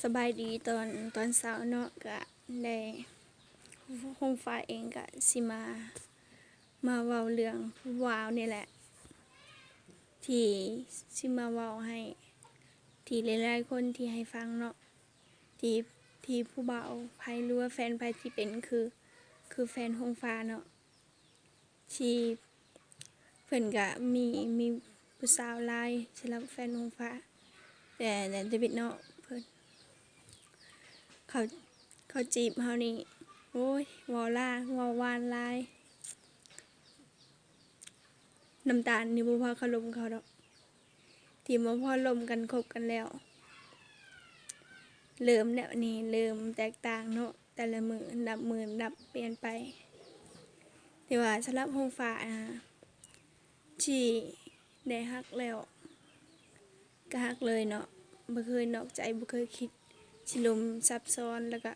ສະບາຍດີຕອນ ຕອນເຊົ້າເນາະ ກະໄດ້ ຫົງຟ້າເອງກະຊິມາ ມາເວົ້າເລື່ອງຜູ້ບ່າວນີ້ແຫຼະ ທີ່ຊິມາເວົ້າໃຫ້ ທີ່ຫຼາຍໆຄົນທີ່ໃຫ້ຟັງເນາະ ທີ່ ທີ່ຜູ້ບ່າວໃຜ ຫຼືວ່າແຟນໃຜທີ່ເປັນຄື ຄືແຟນຫົງຟ້າເນາະ ທີ່ເພິ່ນກະມີ ມີຜູ້ສາວຫຼາຍສຳລັບແຟນຫົງຟ້າ ແຕ່ ແຕ່ທຳອິດເນາະ ເພິ່ນ ເຂົາ ເຂົາຈີບເຮົານີ້ ໂອ້ຍ ເວົ້າຫຼາຍ ເວົ້າຫວານຫຼາຍ ນ້ຳຕານນີ້ບໍ່ພໍຄາລົມເຂົາດອກ ທີ່ມາພໍລົມກັນ ຄົບກັນແລ້ວ ເລີ່ມແນວນີ້ ເລີ່ມແຕກຕ່າງເນາະ ແຕ່ລະມື້ນັບມື້ນັບປ່ຽນໄປ ແຕ່ວ່າສຳລັບຫົງຟ້ານະ ທີ່ໄດ້ຮັກແລ້ວກະຮັກເລີຍເນາະ ບໍ່ເຄີຍນອກໃຈ ບໍ່ເຄີຍຄິດຊິລົມຊັບຊ້ອນ ແລ້ວກະ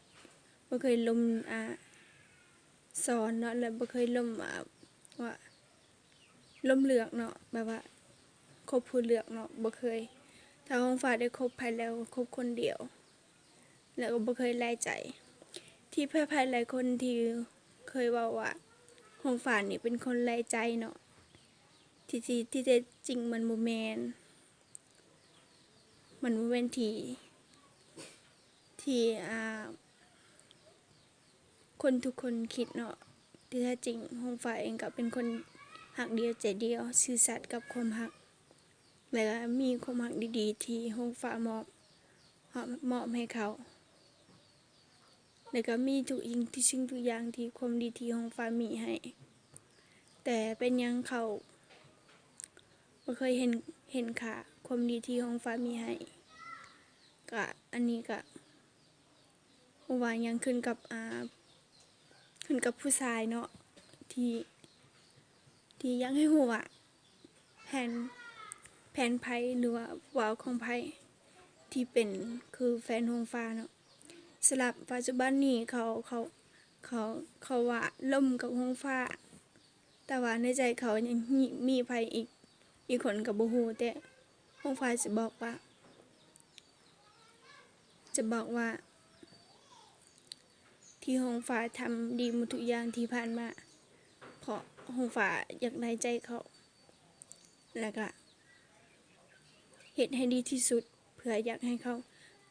ບໍ່ເຄີຍລົມ ອ່າ ຊ້ອນເນາະ ແລະ ບໍ່ເຄີຍລົມ ອ່າ ວ່າ ລົມເລືອກເນາະ ແບບວ່າຄົບຜູ້ເລືອກເນາະ ບໍ່ເຄີຍ ຖ້າຫົງຟ້າໄດ້ຄົບໃຜແລ້ວ ຄົບຄົນດຽວ ແລ້ວກໍບໍ່ເຄີຍຫຼາຍໃຈ ທີ່ໃຜໆຫຼາຍຄົນທີ່ເຄີຍເວົ້າວ່າ ຫົງຟ້ານີ້ເປັນຄົນຫຼາຍໃຈເນາະ ທີ່ ທີ່ ທີ່ແທ້ຈິງມັນບໍ່ແມ່ນ ມັນບໍ່ແມ່ນທີ່ ທີ່ ອ່າ ຄົນທຸກຄົນຄິດເນາະ ທີ່ແທ້ຈິງຫົງຟ້າເອງກໍເປັນຄົນຮັກດຽວໃຈດຽວ ຊື່ສັດກັບຄວາມຮັກ ແລະ ມີຄວາມຮັກດີໆທີ່ຫົງຟ້າມອບ ມອບໃຫ້ເຂົາ ແລະ ກໍມີທຸກສິ່ງ ທຸກສິ່ງທຸກຢ່າງທີ່ຄວາມດີທີ່ຫົງຟ້າມີໃຫ້ ແຕ່ເປັນຫຍັງເຂົາບໍ່ເຄີຍເຫັນ ເຫັນຄ່າຄວາມດີທີ່ຫົງຟ້າມີໃຫ້ ກະ ອັນນີ້ກະ ບໍ່ວ່າຫຍັງ ຂຶ້ນກັບ ອ່າ ຂຶ້ນກັບຜູ້ຊາຍເນາະ ທີ່ ທີ່ຢາກໃຫ້ຮູ້ວ່າ ແຜນ ແຜນໃຜ ຫຼືວ່າວາວຂອງໃຜ ທີ່ເປັນຄືແຟນຫົງຟ້າເນາະ ສຳລັບປັດຈຸບັນນີ້ເຂົາ ເຂົາ ເຂົາ ເຂົາວ່າລົມກັບຫົງຟ້າ ແຕ່ວ່າໃນໃຈເຂົາຍັງມີ ມີໃຜອີກ ອີກຄົນກໍບໍ່ຮູ້ ແຕ່ຫົງຟ້າຊິບອກວ່າ ຈະບອກວ່າ ທີ່ຫົງຟ້າທຳດີໝົດທຸກຢ່າງທີ່ຜ່ານມາ ເພາະຫົງຟ້າຢາກໄດ້ໃຈເຂົາ ແລ້ວກະເຮັດໃຫ້ດີທີ່ສຸດ ເພື່ອຢາກໃຫ້ເຂົາ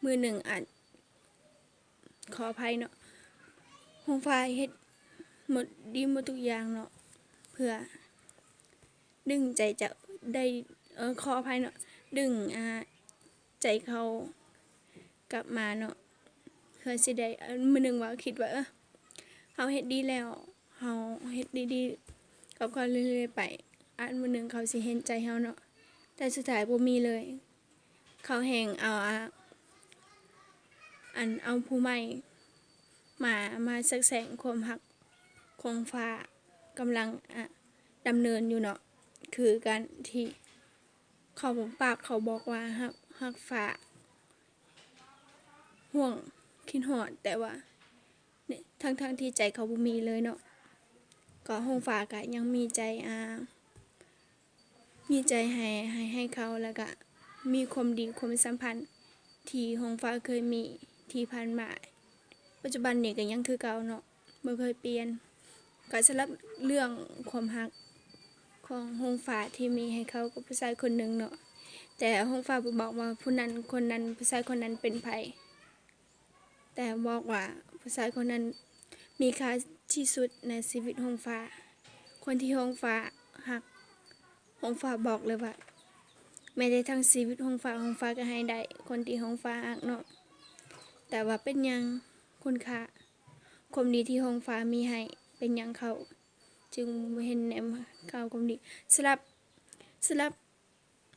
ມື້ໜຶ່ງອາດ ຂໍອະໄພເນາະ ຫົງຟ້າເຮັດໝົດ ດີໝົດທຸກຢ່າງເນາະ ເພື່ອດຶງໃຈຈະໄດ້ ເອີ ຂໍອະໄພເນາະ ດຶງ ອ່າ ໃຈເຂົາກັບມາເນາະ ເພື່ອຊິໄດ້ ມື້ໜຶ່ງວ່າ ຄິດວ່າ ເອີ ເຮົາເຮັດດີແລ້ວ ເຮົາເຮັດດີໆກັບເຂົາເລື້ອຍໆໄປ ອາດມື້ໜຶ່ງເຂົາຊິເຫັນໃຈເຮົາເນາະ ແຕ່ສຸດທ້າຍບໍ່ມີເລີຍ ເຂົາແຮ່ງເອົາ ອ່າ ອັນ ເອົາຜູ້ໃໝ່ມາ ມາແຊກແຊງຄວາມຮັກຂອງຟ້າກຳລັງ ອ່າ ດຳເນີນຢູ່ເນາະ ຄືການທີ່ເຂົາ ປາກເຂົາບອກວ່າ ຮັກ ຮັກຟ້າ ຫ່ວງ ຄິດຮອດ ແຕ່ວ່າ ທັງໆທີ່ໃຈເຂົາບໍ່ມີເລີຍເນາະ ກໍຫົງຟ້າກໍຍັງມີໃຈ ອ່າ ມີໃຈໃຫ້ ໃຫ້ ໃຫ້ເຂົາ ແລ້ວກະມີຄວາມດີ ຄວາມສຳພັນທີ່ຫົງຟ້າເຄີຍມີທີ່ຜ່ານມາ ປັດຈຸບັນນີ້ກໍຍັງຄືເກົ່າເນາະ ບໍ່ເຄີຍປ່ຽນ. ກໍສຳລັບເລື່ອງຄວາມຮັກຂອງຫົງຟ້າທີ່ມີໃຫ້ເຂົາກັບຜູ້ຊາຍຄົນໜຶ່ງເນາະ ແຕ່ຫົງຟ້າບໍ່ບອກວ່າຜູ້ນັ້ນຄົນນັ້ນ ຜູ້ຊາຍຄົນນັ້ນເປັນໃຜ ແຕ່ບອກວ່າຜູ້ຊາຍຄົນນັ້ນມີຄ່າທີ່ສຸດໃນຊີວິດຫົງຟ້າ ຄົນທີ່ຫົງຟ້າຮັກ ຫົງຟ້າບອກເລີຍວ່າ ແມ້ແຕ່ທັງຊີວິດຫົງຟ້າ ຫົງຟ້າກໍໃຫ້ໄດ້ຄົນທີ່ຫົງຟ້າຮັກເນາະ ແຕ່ວ່າເປັນຫຍັງຄຸນຄ່າຄວາມດີທີ່ຫົງຟ້າມີໃຫ້ ເປັນຫຍັງເຂົາຈຶ່ງບໍ່ເຫັນແນມຄ່າຄວາມດີ ສຳລັບ ສຳລັບ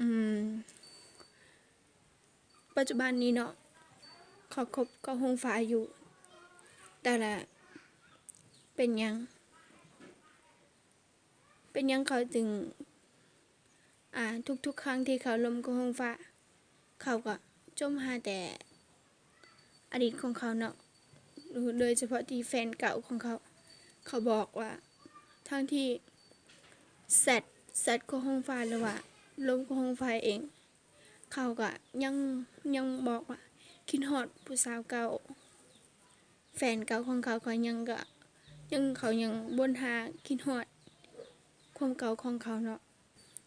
ອືມ ປັດຈຸບັນນີ້ເນາະ ເຂົາຄົບກັບຫົງຟ້າຢູ່ ແຕ່ລະ ເປັນຫຍັງ ເປັນຫຍັງເຂົາຈຶ່ງ ອ່າ ທຸກໆຄັ້ງທີ່ເຂົາລົມກັບຫົງຟ້າ ເຂົາກໍຈົ່ມຫາແຕ່ ອະດີດຂອງເຂົາເນາະ ໂດຍສະເພາະທີ່ແຟນເກົ່າຂອງເຂົາ ເຂົາບອກວ່າ ທັງທີ່ແຊັດ ແຊັດກັບຫົງຟ້າ ຫຼືວ່າລົມກັບຫົງຟ້າເອງ ເຂົາກໍຍັງ ຍັງບອກວ່າ ຄິດຮອດຜູ້ສາວເກົ່າ ແຟນເກົ່າຂອງເຂົາ ເຂົາຍັງກະ ຍັງ ເຂົາຍັງບົ່ນຫາ ຄິດຮອດຄວາມເກົ່າຂອງເຂົາເນາະ.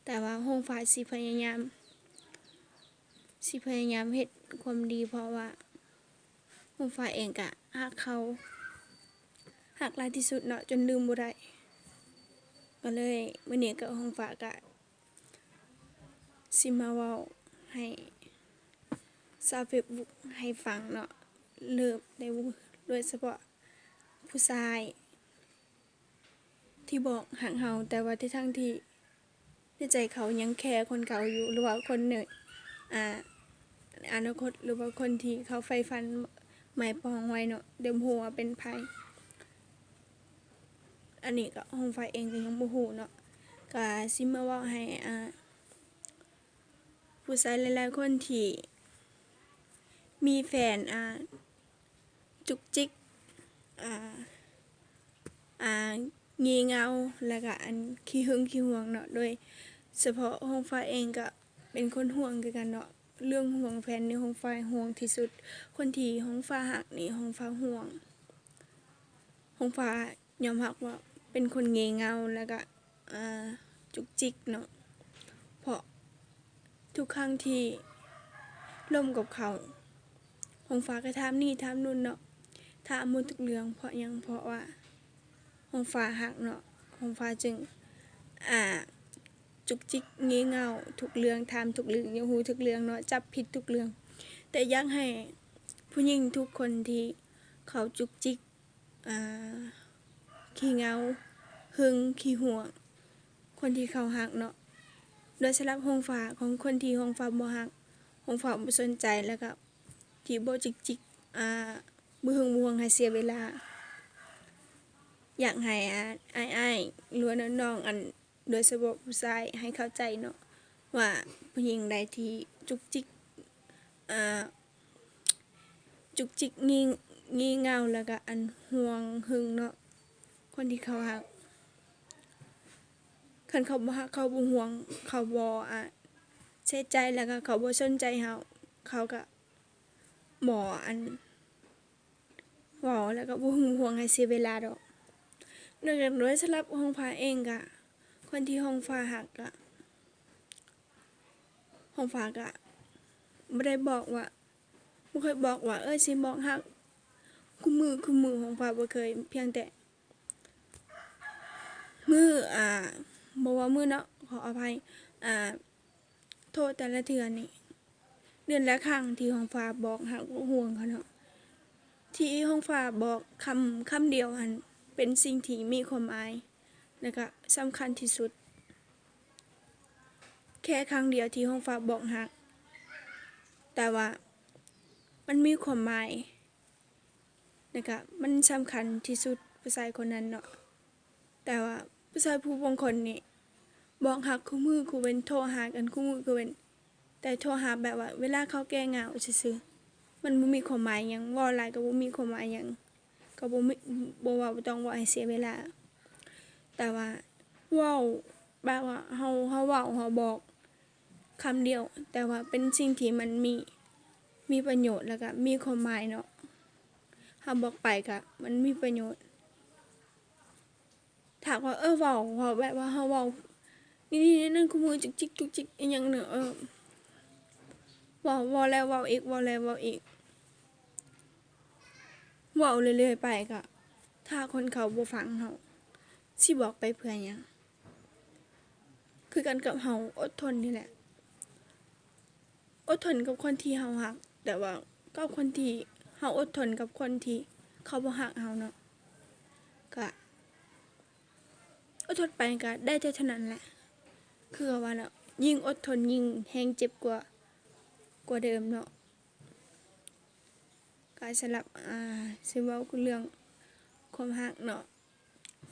ແຕ່ວ່າຫົງຟ້າຊິພະຍາຍາມ ຊິພະຍາຍາມເຮັດຄວາມດີ ເພາະວ່າຫົງຟ້າເອງກະຮັກເຂົາ ຮັກຫຼາຍທີ່ສຸດເນາະ ຈົນລືມບໍ່ໄດ້. ກໍເລີຍມື້ນີ້ກໍຫົງຟ້າກະຊິມາເວົ້າໃຫ້ຊາວເຟສບຸກໃຫ້ຟັງເນາະ ເລີ່ມແຕ່ ໂດຍສະເພາະຜູ້ຊາຍ ທີ່ບອກຮັກເຮົາ ແຕ່ວ່າທີ່ທັງທີ່ໃນໃຈເຂົາຍັງແຄຄົນເກົ່າຢູ່ ຫຼືວ່າຄົນໃນ ອາ ອະນາຄົດ ຫຼືວ່າຄົນທີ່ເຂົາໃຝ່ຝັນໝາຍປອງໄວ້ເນາະ ແຕ່ບໍ່ຮູ້ວ່າເປັນໃຜ. ອັນນີ້ກໍຫົງຟ້າເອງກໍຍັງບໍ່ຮູ້ເນາະ ກໍຊິມາເວົ້າໃຫ້ ອາ ຜູ້ຊາຍຫຼາຍໆຄົນທີ່ມີແຟນ ອາ ຈຸກຈິກ ອາ ອາ ງີເຫງົາ ແລ້ວກະອັນຂີ້ຫຶງຂີ້ຫວງເນາະ ໂດຍສະເພາະຫົງຟ້າເອງກະເປັນຄົນຫ່ວງຄືກັນເນາະ. ເລື່ອງຫ່ວງແຟນນີ້ຫົງຟ້າຫ່ວງທີ່ສຸດ ຄົນທີ່ຫົງຟ້າຮັກນີ້ຫົງຟ້າຫ່ວງ ຫົງຟ້າຍອມຮັບວ່າເປັນຄົນງີເຫງົາ ແລ້ວກະ ອາ ຈຸກຈິກເນາະ ເພາະທຸກຄັ້ງທີ່ລົມກັບເຂົາ ຫົງຟ້າກໍຖາມນີ້ຖາມນັ້ນເນາະ ຖາມໝົດທຸກເລື່ອງ. ເພາະຫຍັງ? ເພາະວ່າຫົງຟ້າຮັກເນາະ ຫົງຟ້າຈຶ່ງ ອາ ຈຸກຈິກງີເຫງົາທຸກເລື່ອງ ຖາມທຸກເລື່ອງ ຢາກຮູ້ທຸກເລື່ອງເນາະ ຈັບຜິດທຸກເລື່ອງ. ແຕ່ຢາກໃຫ້ຜູ້ຍິງທຸກຄົນທີ່ເຂົາຈຸກຈິກ ອາ ຂີ້ເຫງົາ ຫຶງ ຂີ້ຫວງ ຄົນທີ່ເຂົາຮັກເນາະ ໂດຍສຳລັບຫົງຟ້າ ຂອງຄົນທີ່ຫົງຟ້າບໍ່ຮັກ ຫົງຟ້າບໍ່ສົນໃຈ ແລ້ວກະທີ່ບໍ່ຈິກຈິກ ອາ ບໍ່ຫຶງບໍ່ຫວງໃຫ້ເສຍເວລາ. ຢາກໃຫ້ ອາ ອ້າຍໆ ຫຼືວ່ານ້ອງໆ ອັນ ໂດຍສະເພາະຜູ້ຊາຍໃຫ້ເຂົ້າໃຈເນາະ ວ່າຜູ້ຍິງໃດທີ່ຈຸກຈິກ ອາ ຈຸກຈິກງີ ງີເຫງົາ ແລ້ວກະອັນຫວງຫຶງເນາະ ຄົນທີ່ເຂົາຮັກ ຄັນເຂົາບໍ່ຮັກ ເຂົາບໍ່ຫວງ ເຂົາບໍ່ ອາ ໃສ່ໃຈ ແລ້ວກະເຂົາບໍ່ສົນໃຈເຮົາ ເຂົາກະບໍ່ ອັນ ເວົ້າແລ້ວກໍບໍ່ຫຶງຫວງໃຫ້ເສຍເວລາດອກ. ໂດຍ ໂດຍສຳລັບຫົງຟ້າເອງກະ ຄົນທີ່ຫົງຟ້າຮັກກະ ຫົງຟ້າກະບໍ່ໄດ້ບອກວ່າ ບໍ່ເຄີຍບອກວ່າ ເອີ ຊິບອກຮັກຄູ່ມື້ ຄູ່ມື້ ຫົງຟ້າບໍ່ເຄີຍ ພຽງແຕ່ມື້ ອາ ບໍ່ວ່າມື້ເນາະ ຂໍອະໄພ ອາ ໂທດແຕ່ລະເທື່ອນີ້ ເດືອນລະຄັ້ງທີ່ຫົງຟ້າບອກຮັກຫົງເຂົາເນາະ ທີ່ຫົງຟ້າບອກຄຳ ຄຳດຽວຫັ້ນ ເປັນສິ່ງທີ່ມີຄວາມໝາຍ ແລະກະສຳຄັນທີ່ສຸດ ແຄ່ຄັ້ງດຽວທີ່ຫົງຟ້າບອກຮັກ ແຕ່ວ່າມັນມີຄວາມໝາຍ ແລະກະມັນສຳຄັນທີ່ສຸດ ຜູ້ຊາຍຄົນນັ້ນເນາະ. ແຕ່ວ່າຜູ້ຊາຍຜູ້ບາງຄົນນີ້ບອກຮັກຄູ່ມື້ຄູ່ເວັນ ໂທຫາກັນຄູ່ມື້ຄູ່ເວັນ ແຕ່ໂທຫາແບບວ່າເວລາເຂົາແກ້ເຫງົາຊື່ໆ ມັນບໍ່ມີຄວາມໝາຍຫຍັງ ເວົ້າຫຼາຍກໍບໍ່ມີຄວາມໝາຍຫຍັງ ກໍບໍ່ມີ ບໍ່ເວົ້າ ບໍ່ຕ້ອງເວົ້າໃຫ້ເສຍເວລາ ແຕ່ວ່າເວົ້າແບບວ່າເຮົາ ເຮົາເວົ້າ ເຮົາບອກ ຄຳດຽວ ແຕ່ວ່າເປັນສິ່ງທີ່ມັນມີ ມີປະໂຫຍດ ແລ້ວກະມີຄວາມໝາຍເນາະ ເຮົາບອກໄປກະມັນມີປະໂຫຍດ. ຖ້າວ່າ ເອີ ເວົ້າ ເວົ້າແບບວ່າເຮົາເວົ້ານີ້ໆນັ້ນໆ ຄູ່ມື້ ຈຸກຈິກຈຸກຈິກອີ່ຫຍັງເນາະ ເອີ ເວົ້າ ເວົ້າແລ້ວເວົ້າອີກ ເວົ້າແລ້ວເວົ້າອີກ ເວົ້າເລື້ອຍໆໄປ ກະຖ້າຄົນເຂົາບໍ່ຟັງເຮົາ ຊິບອກໄປເພື່ອຫຍັງ? ຄືກັນກັບເຮົາອົດທົນນີ້ແຫຼະ ອົດທົນກັບຄົນທີ່ເຮົາຮັກ ແຕ່ວ່າກັບຄົນທີ່ ເຮົາອົດທົນກັບຄົນທີ່ເຂົາບໍ່ຮັກເຮົາເນາະ ກະ ອົດທົນໄປກະໄດ້ແຕ່ເທົ່ານັ້ນແຫຼະ ຄືວ່າແລ້ວ ຍິ່ງອົດທົນຍິ່ງແຮງເຈັບກວ່າ ກວ່າເດີມເນາະ. ກະສຳລັບ ອາ ຊິເວົ້າເລື່ອງຄວາມຮັກເນາະ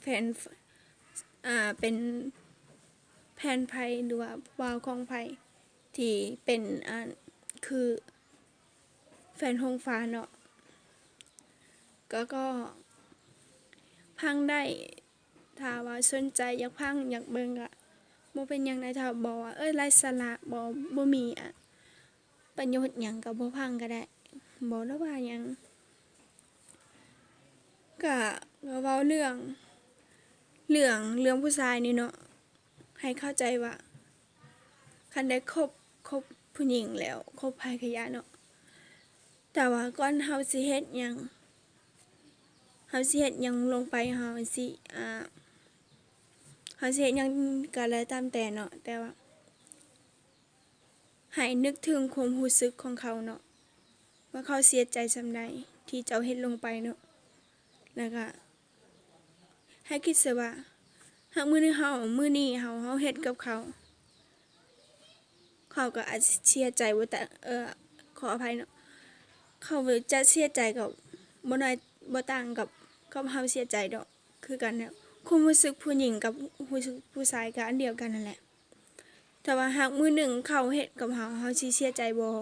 ແຟນ ອາ ເປັນແຟນໃຜ ຫຼືວ່າຜູ້ບ່າວຂອງໃຜ ທີ່ເປັນ ອາ ຄືແຟນຫົງຟ້າເນາະ ກໍ ກໍຟັງໄດ້ ຖ້າວ່າສົນໃຈຢາກຟັງ ຢາກເບິ່ງ ກະບໍ່ເປັນຫຍັງໃດ ຖ້າບໍ່ວ່າ ເອີ ໄຮ້ສາລະ ບໍ່ ບໍ່ມີ ອາ ປະໂຫຍດຫຍັງ ກະບໍ່ຟັງກະໄດ້. ບໍ່ໄດ້ວ່າຫຍັງ ກະ ກະເວົ້າເລື່ອງ ເລື່ອງ ເລື່ອງຜູ້ຊາຍນີ້ເນາະ ໃຫ້ເຂົ້າໃຈວ່າ ຄັນໄດ້ຄົບ ຄົບຜູ້ຍິງແລ້ວ ຄົບໃຜກະຢ່າເນາະ ແຕ່ວ່າກ່ອນເຮົາຊິເຮັດຫຍັງ ເຮົາຊິເຮັດຫຍັງລົງໄປ ເຮົາຊິ ອ່າ ເຮົາຊິເຮັດຫຍັງກະແລ້ວຕາມແຕ່ເນາະ ແຕ່ວ່າ ໃຫ້ນຶກເຖິງຄວາມຮູ້ສຶກຂອງເຂົາເນາະ ວ່າເຂົາເສຍໃຈສ່ຳໃດທີ່ເຈົ້າເຮັດລົງໄປເນາະ ແລ້ວກະໃຫ້ຄິດຊະວ່າ ຫາກມື້ນີ້ເຮົາ ມື້ນີ້ເຮົາ ເຮົາເຮັດກັບເຂົາ ເຂົາກໍອາດຊິເສຍໃຈບໍ່ຕາ ເອີ ຂໍອະໄພເນາະ ເຂົາຈະເສຍໃຈກໍບໍ່ນ້ອຍ ບໍ່ຕ່າງກັບ ກັບເຮົາເສຍໃຈດອກ ຄືກັນແຫຼະ ຄວາມຮູ້ສຶກຜູ້ຍິງກັບຮູ້ສຶກຜູ້ຊາຍກໍອັນດຽວກັນຫັ້ນແຫຼະ ຖ້າວ່າຫາກມື້ໜຶ່ງເຂົາເຮັດກັບເຮົາ ເຮົາຊິເສຍໃຈບໍ່?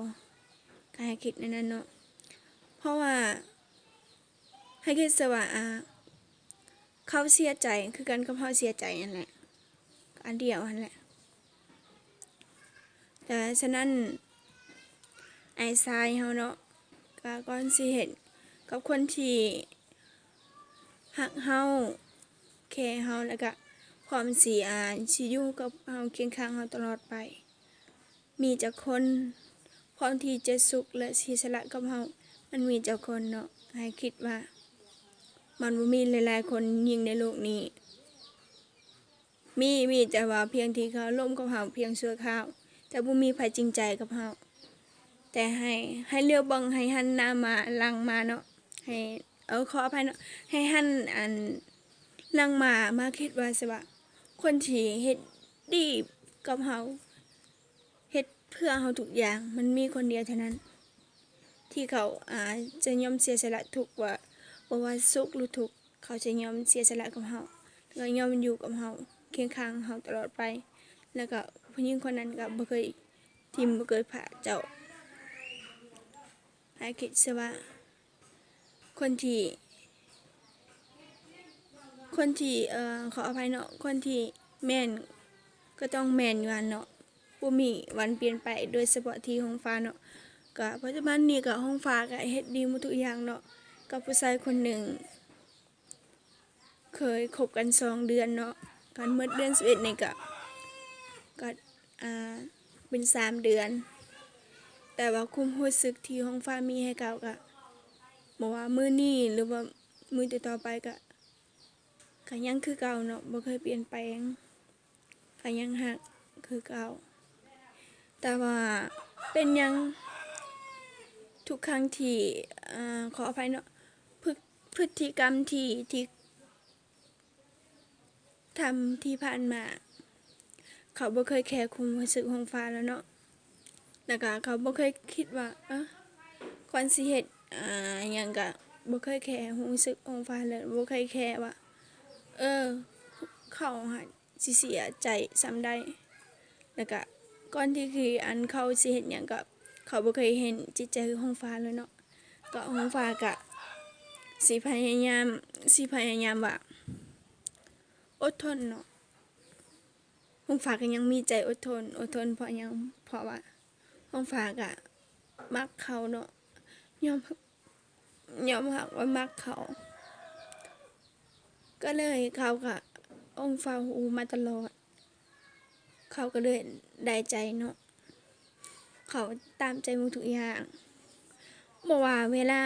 ກໍໃຫ້ຄິດແນວນັ້ນເນາະ ເພາະວ່າ ໃຫ້ຄິດຊະວ່າ ອ່າ ເຂົາເສຍໃຈຄືກັນກັບເຮົາເສຍໃຈຫັ້ນແຫຼະ ອັນດຽວຫັ້ນແຫຼະ ແຕ່ສະນັ້ນ ອ້າຍຊາຍເຮົາເນາະ ກະກ່ອນຊິເຮັດກັບຄົນທີ່ຮັກເຮົາ ແຄເຮົາ ແລ້ວກະພ້ອມຊິ ອ່າ ຊິຢູ່ກັບເຮົາ ຄຽງຂ້າງເຮົາຕະຫຼອດໄປ ມີຈັກຄົນພ້ອມທີ່ຈະສຸກ ແລະ ເສຍສະຫຼະກັບເຮົາ ມັນມີຈັກຄົນເນາະ ໃຫ້ຄິດວ່າ ມັນບໍ່ມີຫຼາຍໆຄົນ ຍິ່ງໃນໂລກນີ້ ມີ ມີແຕ່ວ່າພຽງທີ່ເຂົາລົມກັບເຮົາພຽງຊົ່ວຄາວ ແຕ່ບໍ່ມີໃຜຈິງໃຈກັບເຮົາ ແຕ່ໃຫ້ ໃຫ້ຫຼຽວເບິ່ງ ໃຫ້ຫັນໜ້າມາຫຼັງມາເນາະ ໃຫ້ ເອີ ຂໍອະໄພເນາະ ໃຫ້ຫັນ ອັນ ຫຼັງມາ ມາຄິດວ່າຊະວ່າ ຄົນທີ່ເຮັດດີກັບເຮົາ ເຮັດເພື່ອເຮົາທຸກຢ່າງ ມັນມີຄົນດຽວເທົ່ານັ້ນ ທີ່ເຂົາ ອ່າ ຈະຍອມເສຍສະຫຼະທຸກວ່າ ບໍ່ວ່າສຸກຫຼືທຸກ ເຂົາຈະຍອມເສຍສະຫຼະກັບເຮົາ ແລ້ວກໍຍອມຢູ່ກັບເຮົາ ຄຽງຂ້າງເຮົາຕະຫຼອດໄປ ແລ້ວກໍຜູ້ຍິງຄົນນັ້ນກໍບໍ່ເຄີຍຖິ້ມ ບໍ່ເຄີຍພາເຈົ້າ. ໃຫ້ຄິດຊະວ່າ ຄົນທີ່ ຄົນທີ່ ເອີ ຂໍອະໄພເນາະ ຄົນທີ່ແມ່ນກໍຕ້ອງແມ່ນຢູ່ຫັ້ນເນາະ ບໍ່ມີວັນປ່ຽນໄປ ໂດຍສະເພາະທີ່ຫົງຟ້າເນາະ ກະປັດຈຸບັນນີ້ກະຫົງຟ້າກະເຮັດດີໝົດທຸກຢ່າງເນາະ ກັບຜູ້ຊາຍຄົນໜຶ່ງ ເຄີຍຄົບກັນສອງເດືອນເນາະ ກັນໝົດເດືອນສິບເອັດນີ້ກະ ກະ ອ່າ ເປັນສາມເດືອນ ແຕ່ວ່າຄວາມຮູ້ສຶກທີ່ຫົງຟ້າມີໃຫ້ເຂົາກະ ບໍ່ວ່າມື້ນີ້ ຫຼືວ່າມື້ຕໍ່ໆໄປກະ ກະຍັງຄືເກົ່າເນາະ ບໍ່ເຄີຍປ່ຽນແປງ ກະຍັງຮັກຄືເກົ່າ ແຕ່ວ່າເປັນຫຍັງທຸກຄັ້ງທີ່ ເອີ ຂໍອະໄພເນາະ ພຶດ ພຶດຕິກຳທີ່ ທີ່ ທຳທີ່ຜ່ານມາ ເຂົາບໍ່ເຄີຍແຄຄວາມຮູ້ສຶກຫົງຟ້າແລ້ວເນາະ ແລ້ວກະເຂົາບໍ່ເຄີຍຄິດວ່າ ເອີ ຄວນຊິເຮັດ ອ່າ ຫຍັງກະບໍ່ເຄີຍແຄຮູ້ສຶກຫົງຟ້າເລີຍ ບໍ່ເຄີຍແຄວ່າ ເອີ ເຂົາຫັ້ນຊິເສຍໃຈສ່ຳໃດ ແລ້ວກະກ່ອນທີ່ ທີ່ອັນເຂົາຊິເຮັດຫຍັງກະ ເຂົາບໍ່ເຄີຍເຫັນຈິດໃຈຂອງຫົງຟ້າເລີຍເນາະ ກະຫົງຟ້າກະຊິພະຍາຍາມ ຊິພະຍາຍາມວ່າ ອົດທົນເນາະ ຫົງຟ້າກໍຍັງມີໃຈອົດທົນ ອົດທົນເພາະຫຍັງ ເພາະວ່າຫົງຟ້າກໍມັກເຂົາເນາະ ຍອມ ຍອມຮັບວ່າມັກເຂົາ ກໍເລີຍເຂົາກໍ ຫົງຟ້າຮູ້ມາຕະຫຼອດ ເຂົາກໍເລີຍໄດ້ໃຈເນາະ ເຂົາຕາມໃຈໝົດທຸກຢ່າງ ບໍ່ວ່າເວລາ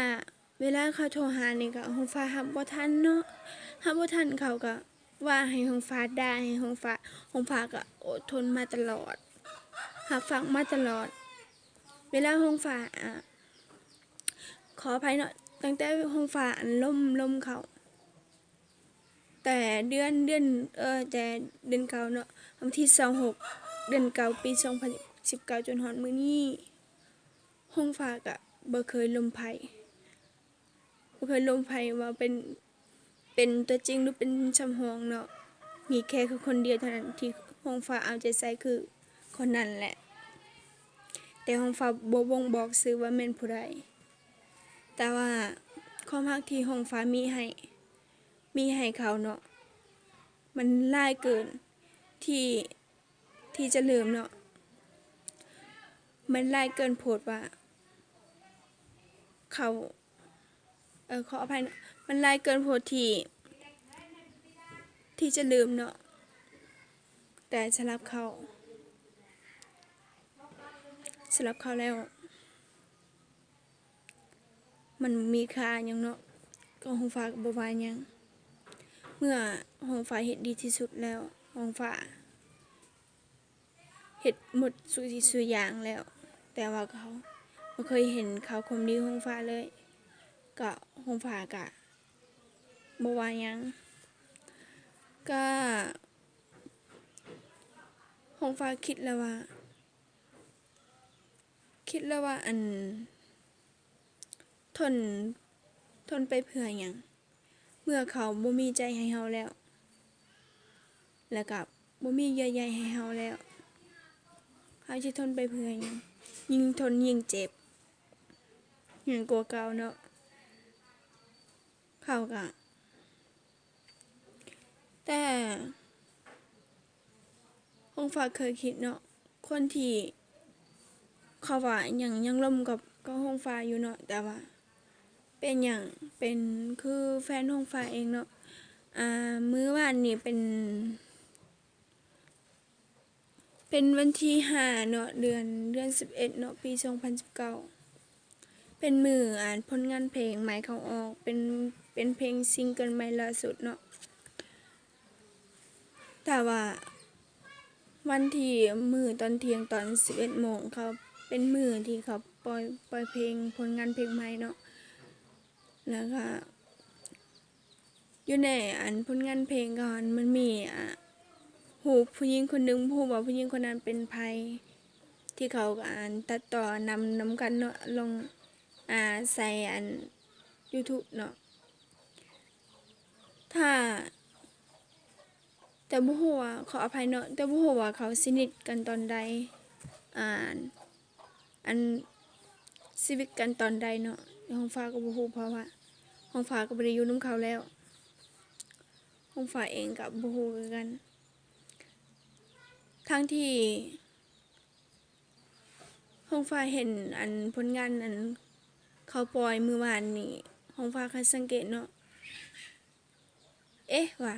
ເວລາເຂົາໂທຫານີ້ກໍຫົງຟ້າຮັບບໍ່ທັນເນາະ ຮັບບໍ່ທັນ ເຂົາກໍວ່າໃຫ້ຫົງຟ້າ ດ່າໃຫ້ຫົງຟ້າ ຫົງຟ້າກໍອົດທົນມາຕະຫຼອດ ຮັບຟັງມາຕະຫຼອດ ເວລາຫົງຟ້າ ອ່າ ຂໍອະໄພເນາະ ຕັ້ງແຕ່ຫົງຟ້າອັນລົມ ລົມເຂົາ ແຕ່ເດືອນ ເດືອນ ເອີ ແຕ່ເດືອນເກົ້າເນາະ ວັນທີຊາວຫົກ ເດືອນເກົ້າ ປີສອງພັນສິບເກົ້າ ຈົນຮອດມື້ນີ້ ຫົງຟ້າກະບໍ່ເຄີຍລົມໃຜ ບໍ່ເຄີຍລົມໃຜວ່າເປັນ ເປັນຕົວຈິງ ຫຼື ເປັນສຳຮອງເນາະ ມີແຄ່ຄືຄົນດຽວເທົ່ານັ້ນທີ່ຫົງຟ້າເອົາໃຈໃສ່ ຄືຄົນນັ້ນແຫຼະ ແຕ່ຫົງຟ້າບໍ່ບົ່ງບອກຊື່ວ່າແມ່ນຜູ້ໃດ ແຕ່ວ່າຄວາມຮັກທີ່ຫົງຟ້າມີໃຫ້ ມີໃຫ້ເຂົາເນາະ ມັນຫຼາຍເກີນທີ່ ທີ່ຈະລືມເນາະ ມັນຫຼາຍເກີນໂພດວ່າ ເຂົາ ເອີ ຂໍອະໄພເນາະ ມັນຫຼາຍເກີນໂພດທີ່ ທີ່ຈະລືມເນາະ. ແຕ່ສຳລັບເຂົາ ສຳລັບເຂົາແລ້ວ ມັນມີຄ່າຫຍັງເນາະ, ກໍຫົງຟ້າກໍບໍ່ວ່າຫຍັງ. ເມື່ອຫົງຟ້າເຮັດດີທີ່ສຸດແລ້ວ, ຫົງຟ້າເຮັດໝົດສູ່ສິ່ງສູ່ຢ່າງແລ້ວ, ແຕ່ວ່າເຂົາບໍ່ເຄີຍເຫັນຂ່າວຄວາມດີຂອງຟ້າເລີຍ, ກໍຫົງຟ້າກະບໍ່ວ່າຫຍັງ. ກະຫົງຟ້າຄິດແລ້ວວ່າ ຄິດແລ້ວວ່າ ອັນ ທົນ ທົນໄປເພື່ອຫຍັງ ເມື່ອເຂົາບໍ່ມີໃຈໃຫ້ເຮົາແລ້ວ ແລ້ວກະບໍ່ມີເຍື່ອໃຍໃຫ້ເຮົາແລ້ວ ເຮົາຊິທົນໄປເພື່ອຫຍັງ? ຍິ່ງທົນຍິ່ງເຈັບ ຫຍັງກວ່າເກົ່າເນາະ. ເຂົາກະ ແຕ່ຫົງຟ້າເຄີຍຄິດເນາະ, ຄົນທີ່ເຂົາວ່າຍັງ ຍັງລົມກັບ ກັບຫົງຟ້າຢູ່ເນາະ, ແຕ່ວ່າເປັນຫຍັງ ເປັນຄືແຟນຫົງຟ້າເອງເນາະ. ອ່າ ມື້ວານນີ້ເປັນ ເປັນວັນທີຫ້າເນາະ ເດືອນ ເດືອນສິບເອັດເນາະ ປີສອງພັນສິບເກົ້າ ເປັນມື້ ອ່າ ຜົນງານເພງໃໝ່ເຂົາອອກ ເປັນ ເປັນເພງຊິງເກິນໃໝ່ລ່າສຸດເນາະ. ແຕ່ວ່າວັນທີ ມື້ຕອນທ່ຽງ ຕອນສິບເອັດໂມງ ເຂົາ ເປັນມື້ທີ່ເຂົາປ່ອຍ ປ່ອຍເພງ ຜົນງານເພງໃໝ່ເນາະ. ແລ້ວກະຢູ່ໃນ ອັນ ຜົນງານເພງເຂົາຫັ້ນ ມັນມີ ອ່າ ຮູບຜູ້ຍິງຄົນໜຶ່ງ, ບໍ່ຮູ້ວ່າຜູ້ຍິງຄົນນັ້ນເປັນໃຜ ທີ່ເຂົາ ອັນ ຕັດຕໍ່ນຳ ນຳກັນເນາະ ລົງ ອ່າ ໃສ່ ອັນ YouTube ເນາະ. ຖ້າ ແຕ່ບໍ່ຮູ້ວ່າ ຂໍອະໄພເນາະ ແຕ່ບໍ່ຮູ້ວ່າເຂົາສະໜິດກັນຕອນໃດ ອ່າ ອັນ ສະໜິດກັນຕອນໃດເນາະ ຫົງຟ້າກໍບໍ່ຮູ້ ເພາະວ່າຫົງຟ້າກໍບໍ່ໄດ້ຢູ່ນຳເຂົາແລ້ວ ຫົງຟ້າເອງກໍບໍ່ຮູ້ຄືກັນ. ທັງທີ່ຫົງຟ້າເຫັນ ອັນ ຜົນງານ ອັນ ເຂົາປ່ອຍມື້ວານນີ້ ຫົງຟ້າກໍສັງເກດເນາະ ເອະ ວ່າ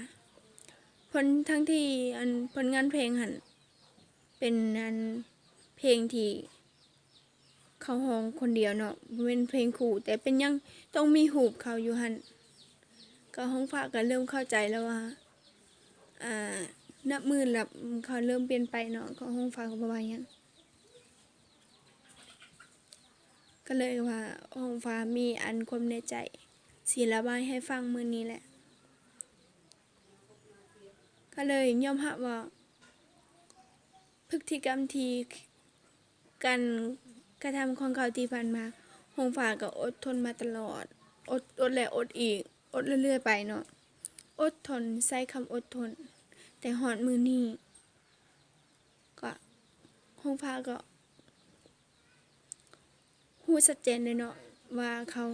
ຜົນ ທັງທີ່ ອັນ ຜົນງານເພງຫັ້ນ ເປັນ ອັນ ເພງທີ່ເຂົາຮ້ອງຄົນດຽວເນາະ ບໍ່ແມ່ນເພງຄູ່ ແຕ່ເປັນຫຍັງຕ້ອງມີຮູບເຂົາຢູ່ຫັ້ນ? ກໍຫົງຟ້າກໍເລີ່ມເຂົ້າໃຈແລ້ວວ່າ ອ່າ ນັບມື້ນັບ ເຂົາເລີ່ມປ່ຽນໄປເນາະ ກໍຫົງຟ້າກໍບໍ່ວ່າຫຍັງ. ກໍເລີຍວ່າຫົງຟ້າມີອັນຄວາມໃນໃຈຊິລະບາຍໃຫ້ຟັງມື້ນີ້ແຫຼະ ກໍເລີຍຍອມຮັບວ່າ ພຶດຕິກຳທີ່ ການກະທຳຂອງເຂົາທີ່ຜ່ານມາ ຫົງຟ້າກໍອົດທົນມາຕະຫຼອດ ອົດ ອົດແລ້ວອົດອີກ ອົດເລື້ອຍໆໄປເນາະ ອົດທົນ ໃຊ້ຄຳອົດທົນ ແຕ່ຮອດມື້ນີ້ ກໍ ຫົງຟ້າກໍຮູ້ຊັດເຈນເລີຍເນາະວ່າເຂົາ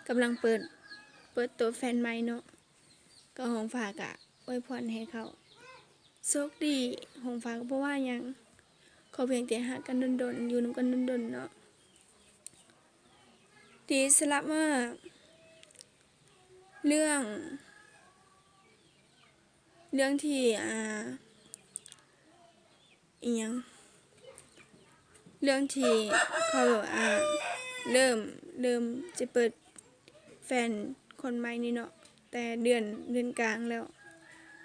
ກຳລັງເປີດ ເປີດໂຕແຟນໃໝ່ເນາະ ກໍຫົງຟ້າກະອວຍພອນໃຫ້ເຂົາໂຊກດີ ຫົງຟ້າກໍບໍ່ວ່າຫຍັງ ຂໍພຽງແຕ່ຮັກກັນດົນໆ ຢູ່ນຳກັນດົນໆເນາະ. ທີ່ສຳລັບວ່າເລື່ອງ ເລື່ອງທີ່ ອ່າ ອີ່ຫຍັງ ເລື່ອງທີ່ເຂົາ ອ່າ ເລີ່ມ ເລີ່ມຈະເປີດແຟນຄົນໃໝ່ນີ້ເນາະ ແຕ່ເດືອນ ເດືອນກາງແລ້ວ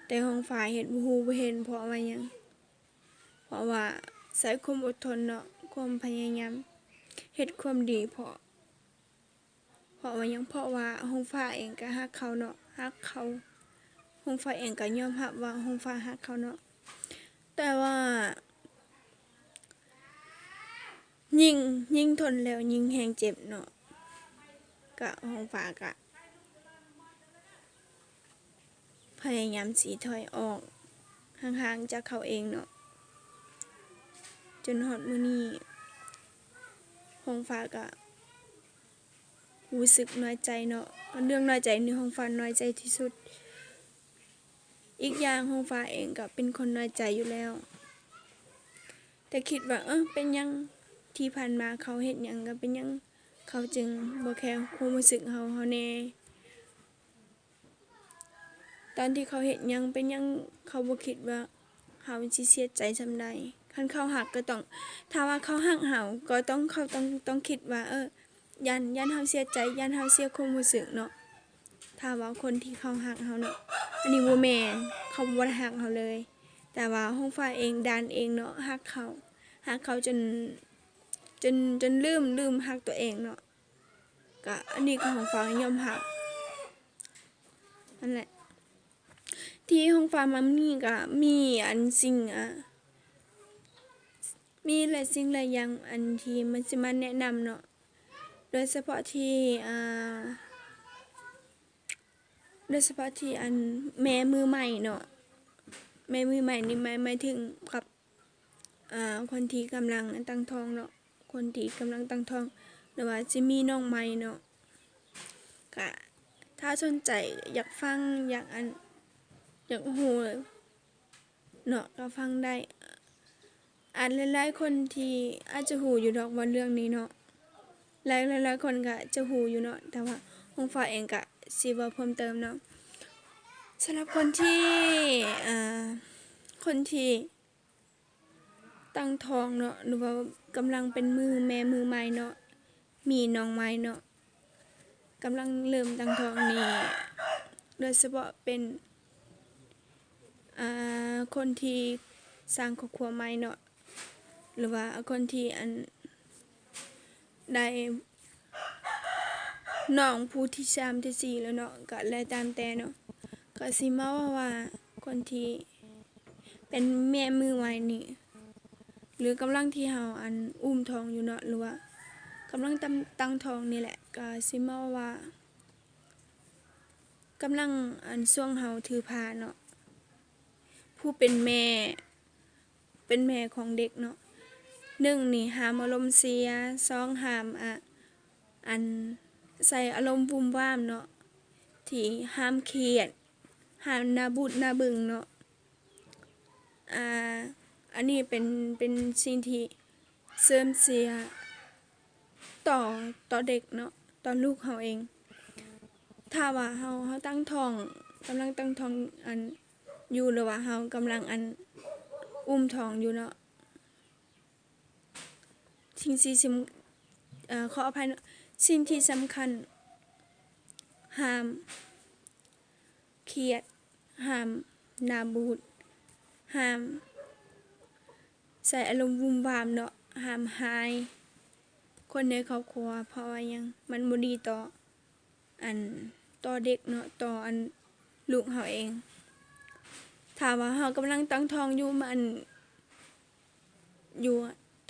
ແຕ່ຫົງຟ້າເຮັດບໍ່ຮູ້ບໍ່ເຫັນ ເພາະວ່າຫຍັງ? ເພາະວ່າໃຊ້ຄວາມອົດທົນເນາະ ຄວາມພະຍາຍາມເຮັດຄວາມດີ ເພາະ ເພາະວ່າຫຍັງ? ເພາະວ່າຫົງຟ້າເອງກໍຮັກເຂົາເນາະ ຮັກເຂົາ ຫົງຟ້າເອງກໍຍອມຮັບວ່າຫົງຟ້າຮັກເຂົາເນາະ ແຕ່ວ່າ ຍິ່ງ ຍິ່ງທົນແລ້ວຍິ່ງແຮງເຈັບເນາະ ກະຫົງຟ້າກະພະຍາຍາມຊິຖອຍອອກຫ່າງໆຈາກເຂົາເອງເນາະ ຈົນຮອດມື້ນີ້ຫົງຟ້າກະ ຮູ້ສຶກນ້ອຍໃຈເນາະ ເລື່ອງນ້ອຍໃຈນີ້ ຫົງຟ້ານ້ອຍໃຈທີ່ສຸດ ອີກຢ່າງຫົງຟ້າເອງກໍເປັນຄົນນ້ອຍໃຈຢູ່ແລ້ວ ແຕ່ຄິດວ່າ ເອີ ເປັນຫຍັງທີ່ຜ່ານມາເຂົາເຮັດຫຍັງ ກໍເປັນຫຍັງ ເຂົາຈຶ່ງບໍ່ແຄຄວາມຮູ້ສຶກເຮົາ ເຮົາແດ່. ຕອນທີ່ເຂົາເຮັດຫຍັງເປັນຫຍັງ ເຂົາບໍ່ຄິດວ່າເຮົາຊິເສຍໃຈສ່ຳໃດ. ຄັນເຂົາຮັກກໍຕ້ອງ ຖ້າວ່າເຂົາຮັກເຮົາກໍຕ້ອງ ເຂົາຕ້ອງ ຕ້ອງຄິດວ່າ ເອີ ຢ້ານ ຢ້ານເຮົາເສຍໃຈ ຢ້ານເຮົາເສຍຄວາມຮູ້ສຶກເນາະ. ຖ້າວ່າຄົນທີ່ເຂົາຮັກເຮົາເນາະ ອັນນີ້ບໍ່ແມ່ນ ເຂົາບໍ່ໄດ້ຮັກເຮົາເລີຍ. ແຕ່ວ່າຫົງຟ້າເອງ ດານເອງເນາະ ຮັກເຂົາ ຮັກເຂົາຈົນ ຈົນ ຈົນລືມ ລືມຮັກຕົວເອງເນາະ. ກະອັນນີ້ກໍຫົງຟ້າຍອມຮັບ ນັ້ນແຫຼະ. ທີ່ຫົງຟ້າມາມື້ນີ້ກະມີອັນສິ່ງ ອາ ມີຫຼາຍສິ່ງຫຼາຍຢ່າງ ອັນທີ່ມັນຊິມາແນະນຳເນາະ. ໂດຍສະເພາະທີ່ ອາ ໂດຍສະເພາະທີ່ອັນແມ່ມືໃໝ່ເນາະ ແມ່ມືໃໝ່ນີ້ໝາຍ ໝາຍເຖິງກັບ ອາ ຄົນທີ່ກຳລັງຕັ້ງທ້ອງເນາະ ຄົນທີ່ກຳລັງຕັ້ງທ້ອງ ຫຼືວ່າຊິມີນ້ອງໃໝ່ເນາະ. ກະຖ້າສົນໃຈຢາກຟັງ ຢາກອັນ ຢາກຮູ້ ເນາະ ກໍຟັງໄດ້. ອາດຫຼາຍໆຄົນທີ່ອາດຈະຮູ້ຢູ່ດອກວ່າເລື່ອງນີ້ເນາະ ຫຼາຍ ຫຼາຍໆຄົນກໍຈະຮູ້ຢູ່ເນາະ ແຕ່ວ່າຫົງຟ້າເອງກໍຊິເວົ້າເພີ່ມເຕີມເນາະ. ສຳລັບຄົນທີ່ ອາ ຄົນທີ່ຕັ້ງທ້ອງເນາະ ຫຼືວ່າກຳລັງເປັນມື ແມ່ມືໃໝ່ເນາະ ມີນ້ອງໃໝ່ເນາະ ກຳລັງເລີ່ມຕັ້ງທ້ອງນີ້ ໂດຍສະເພາະເປັນ ອາ ຄົນທີ່ສ້າງຄອບຄົວໃໝ່ເນາະ ຫຼືວ່າຄົນທີ່ອັນ ໄດ້ນ້ອງຜູ້ທີສາມທີສີ່ແລ້ວເນາະ ກະແລ້ວຕາມແຕ່ເນາະ. ກະຊິມາເວົ້າວ່າຄົນທີ່ເປັນແມ່ມືໃໝ່ນີ້ ຫຼືກຳລັງທີ່ເຮົາອັນອຸ້ມທ້ອງຢູ່ເນາະ ຫຼືວ່າກຳລັງຕັ້ງ ຕັ້ງທ້ອງນີ້ແຫຼະ ກະຊິມາເວົ້າວ່າ ກຳລັງອັນຊ່ວງເຮົາຖືພາເນາະ ຜູ້ເປັນແມ່ ເປັນແມ່ຂອງເດັກເນາະ ໜຶ່ງນີ້ຫ້າມອາລົມເສຍ ສອງຫ້າມ ອາ ອັນໃສ່ອາລົມວຸ່ມວາມເນາະ ທີ່ຫ້າມຄຽດ ຫ້າມໜ້າບູດໜ້າບຶງເນາະ. ອາ ອັນນີ້ເປັນ ເປັນສິ່ງທີ່ເສື່ອມເສຍຕໍ່ ຕໍ່ເດັກເນາະ ຕໍ່ລູກເຮົາເອງ. ຖ້າວ່າເຮົາ ເຮົາຕັ້ງທ້ອງ ກຳລັງຕັ້ງທ້ອງອັນຢູ່ ຫຼືວ່າເຮົາກຳລັງອັນອຸ້ມທ້ອງຢູ່ເນາະ ສິ່ງທີ່ສຳ ເອີ ຂໍອະໄພເນາະ ສິ່ງທີ່ສຳຄັນ ຫ້າມຄຽດ ຫ້າມໜ້າບູດ ຫ້າມໃສ່ອາລົມວຸ່ມວາມເນາະ ຫ້າມຮ້າຍຄົນໃນຄອບຄົວ ເພາະວ່າຫຍັງ ມັນບໍ່ດີຕໍ່ ອັນຕໍ່ເດັກເນາະ ຕໍ່ອັນລູກເຮົາເອງ. ຖ້າວ່າເຮົາກຳລັງຕັ້ງທ້ອງຢູ່ ມັນຢູ່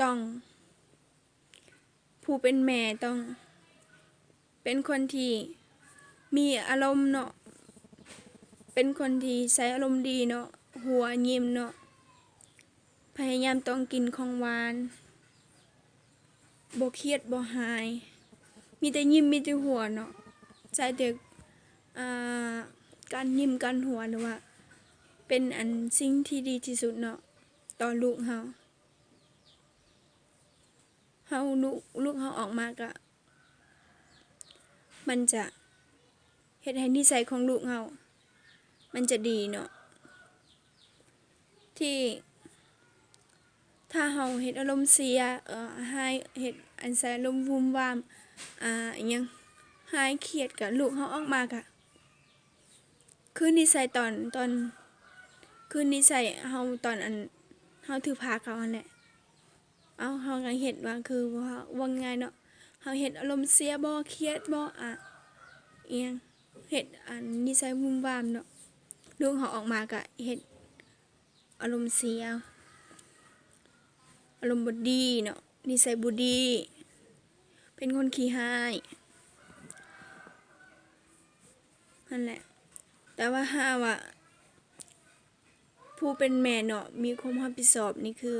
ຕ້ອງ ຜູ້ເປັນແມ່ຕ້ອງເປັນຄົນທີ່ມີອາລົມເນາະ ເປັນຄົນທີ່ໃຊ້ອາລົມດີເນາະ ຫົວຍິ້ມເນາະ ພະຍາຍາມຕ້ອງກິນຂອງຫວານ ບໍ່ຄຽດບໍ່ຮ້າຍ ມີແຕ່ຍິ້ມມີແຕ່ຫົວເນາະ ໃຊ້ແຕ່ ອາ ການຍິ້ມການຫົວ ຫຼືວ່າເປັນອັນສິ່ງທີ່ດີທີ່ສຸດເນາະ ຕໍ່ລູກເຮົາ. ເຮົາ ລູກ ລູກເຮົາອອກມາກະ ມັນຈະເຮັດໃຫ້ນິໄສຂອງລູກເຮົາມັນຈະດີເນາະ ທີ່ ຖ້າເຮົາເຮັດອາລົມເສຍ ເອີ ຮ້າຍ ເຮັດອັນໃສ່ອາລົມວຸ່ມວາມ ອາ ອີ່ຫຍັງ ຮ້າຍຄຽດ ກະລູກເຮົາອອກມາກະ ຄືນິໄສຕອນ ຕອນ ຄືນິໄສເຮົາຕອນອັນເຮົາຖືພາເຂົາຫັ້ນແຫຼະ. ເອົາ ເຮົາກະເຮັດວ່າຄື ເວົ້າ ເວົ້າງ່າຍເນາະ ເຮົາເຮັດອາລົມເສຍບໍ ຄຽດບໍ ອາ ອີ່ຫຍັງ ເຮັດອັນນິໄສວຸ່ມວາມເນາະ ລູກເຮົາອອກມາກະເຮັດ ອາລົມເສຍ ອາລົມບໍ່ດີເນາະ ນິໄສບໍ່ດີ ເປັນຄົນຂີ້ຮ້າຍ ຫັ້ນແຫຼະ. ແຕ່ວ່າຖ້າວ່າຜູ້ເປັນແມ່ເນາະ ມີຄວາມຮັບຜິດຊອບນີ້ ຄື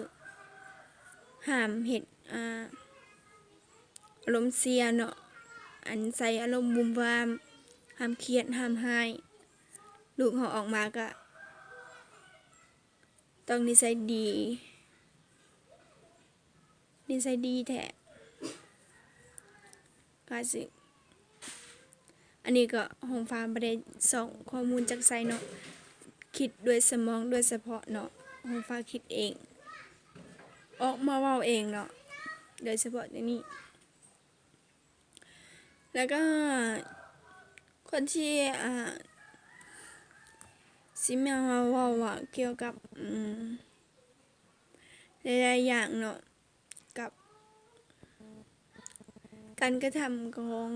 ຫ້າມເຮັດ ອາ ອາລົມເສຍເນາະ ອັນໃສ່ອາລົມວຸ່ມວາມ ຫ້າມຄຽດ ຫ້າມຮ້າຍ ລູກເຮົາອອກມາກະ ຕ້ອງນິໄສດີ ນິໄສດີແທ້ ວ່າຊິ ອັນນີ້ກໍຫົງຟ້າບໍ່ໄດ້ຊອກຂໍ້ມູນຈາກໃສເນາະ, ຄິດດ້ວຍສະໝອງໂດຍສະເພາະເນາະ, ຫົງຟ້າຄິດເອງ ອອກມາເວົ້າເອງເນາະ ໂດຍສະເພາະຕົວນີ້. ແລ້ວກໍຄົນທີ່ ອ່າ ຊິມາເວົ້າວ່າກ່ຽວກັບ ອືມ ຫຼາຍໆຢ່າງເນາະ ກັບການກະທຳຂອງ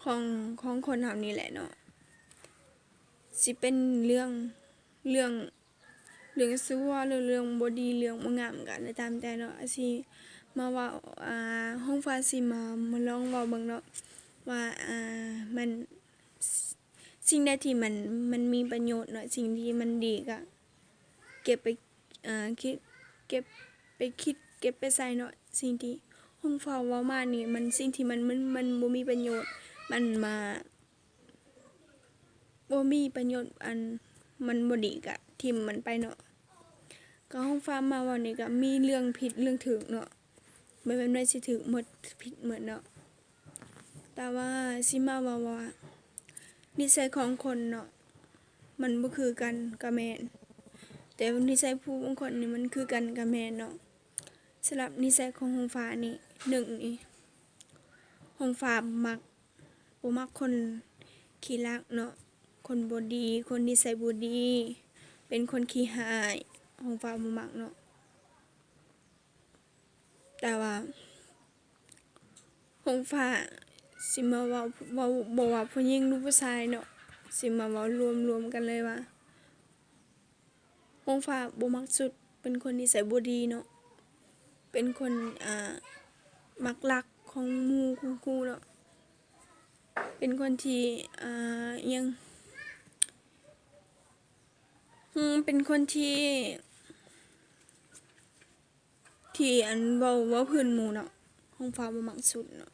ຂອງ ຂອງຄົນເຮົານີ້ແຫຼະເນາະ, ຊິເປັນເລື່ອງ ເລື່ອງ ເລື່ອງຊົ່ວ ຫຼື ເລື່ອງບໍ່ດີ ເລື່ອງບໍ່ງາມກໍແລ້ວຕາມແຕ່ເນາະ, ຊິມາເວົ້າ ອ່າ ຫົງຟ້າຊິມາ ມາລອງເວົ້າເບິ່ງເນາະ ວ່າ ອ່າ ມັນ ສິ່ງໃດທີ່ມັນ ມັນມີປະໂຫຍດເນາະ, ສິ່ງທີ່ມັນດີກໍເກັບໄປ ເອີ ຄິດ ເກັບໄປຄິດ ເກັບໄປໃສ່ເນາະ, ສິ່ງທີ່ຫົງຟ້າເວົ້າມານີ້ ມັນ ສິ່ງທີ່ມັນ ມັນ ມັນບໍ່ມີປະໂຫຍດ ມັນມາ ບໍ່ມີປະໂຫຍດ ອັນມັນບໍ່ດີກະຖິ້ມມັນໄປເນາະ. ກໍຫົງຟ້າມາເວົ້ານີ້ກະມີເລື່ອງຜິດເລື່ອງຖືກເນາະ, ບໍ່ແມ່ນວ່າຊິຖືກໝົດຜິດໝົດເນາະ. ແຕ່ວ່າຊິມາເວົ້າວ່ານິໄສຂອງຄົນເນາະ ມັນບໍ່ຄືກັນກະແມ່ນ, ແຕ່ນິໄສຜູ້ບາງຄົນນີ້ມັນຄືກັນກະແມ່ນເນາະ. ສຳລັບນິໄສຂອງຫົງຟ້ານີ້ ໜຶ່ງນີ້ ຫົງຟ້າມັກ ບໍ່ມັກຄົນຂີ້ລັກເນາະ, ຄົນບໍ່ດີ ຄົນນິໄສບໍ່ດີ ເປັນຄົນຂີ້ຮ້າຍ ຫົງຟ້າບໍ່ມັກເນາະ. ແຕ່ວ່າຫົງຟ້າຊິມາເວົ້າ ເວົ້າ ບໍ່ວ່າຜູ້ຍິງຫຼືຜູ້ຊາຍເນາະ, ຊິມາເວົ້າລວມໆກັນເລີຍວ່າ ຫົງຟ້າບໍ່ມັກສຸດ ເປັນຄົນນິໄສບໍ່ດີເນາະ, ເປັນຄົນ ອ່າ ມັກລັກຂອງໝູ່ຄູ່ເນາະ, ເປັນຄົນທີ່ ອ່າ ອີ່ຫຍັງ ເປັນຄົນທີ່ ທີ່ ອັນ ເວົ້າ ເວົ້າພື້ນໝູ່ເນາະ, ຫົງຟ້າບໍ່ມັກສຸດເນາະ.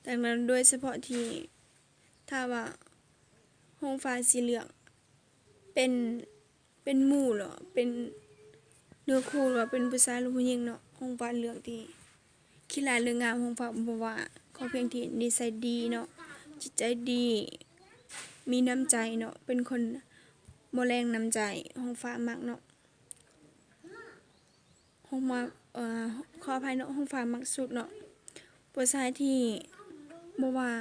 ດັ່ງນັ້ນ ໂດຍສະເພາະທີ່ ຖ້າວ່າຫົງຟ້າຊິເລືອກເປັນ ເປັນໝູ່ເນາະ ເປັນເນື້ອຄູ່ ຫຼືວ່າເປັນຜູ້ຊາຍ ຫຼືຜູ້ຍິງເນາະ, ຫົງຟ້າເລືອກທີ່ຂີ້ຮ້າຍເລື່ອງງາມ, ຫົງຟ້າບໍ່ວ່າ ຂໍພຽງທີ່ນິໄສດີເນາະ, ຈິດໃຈດີ ມີນ້ຳໃຈເນາະ, ເປັນຄົນບໍ່ແລງນ້ຳໃຈ ຫົງຟ້າມັກເນາະ. ຫົງມາ ເອີ ຂໍອະໄພເນາະ, ຫົງຟ້າມັກສຸດເນາະ ຜູ້ຊາຍທີ່ບໍ່ວ່າ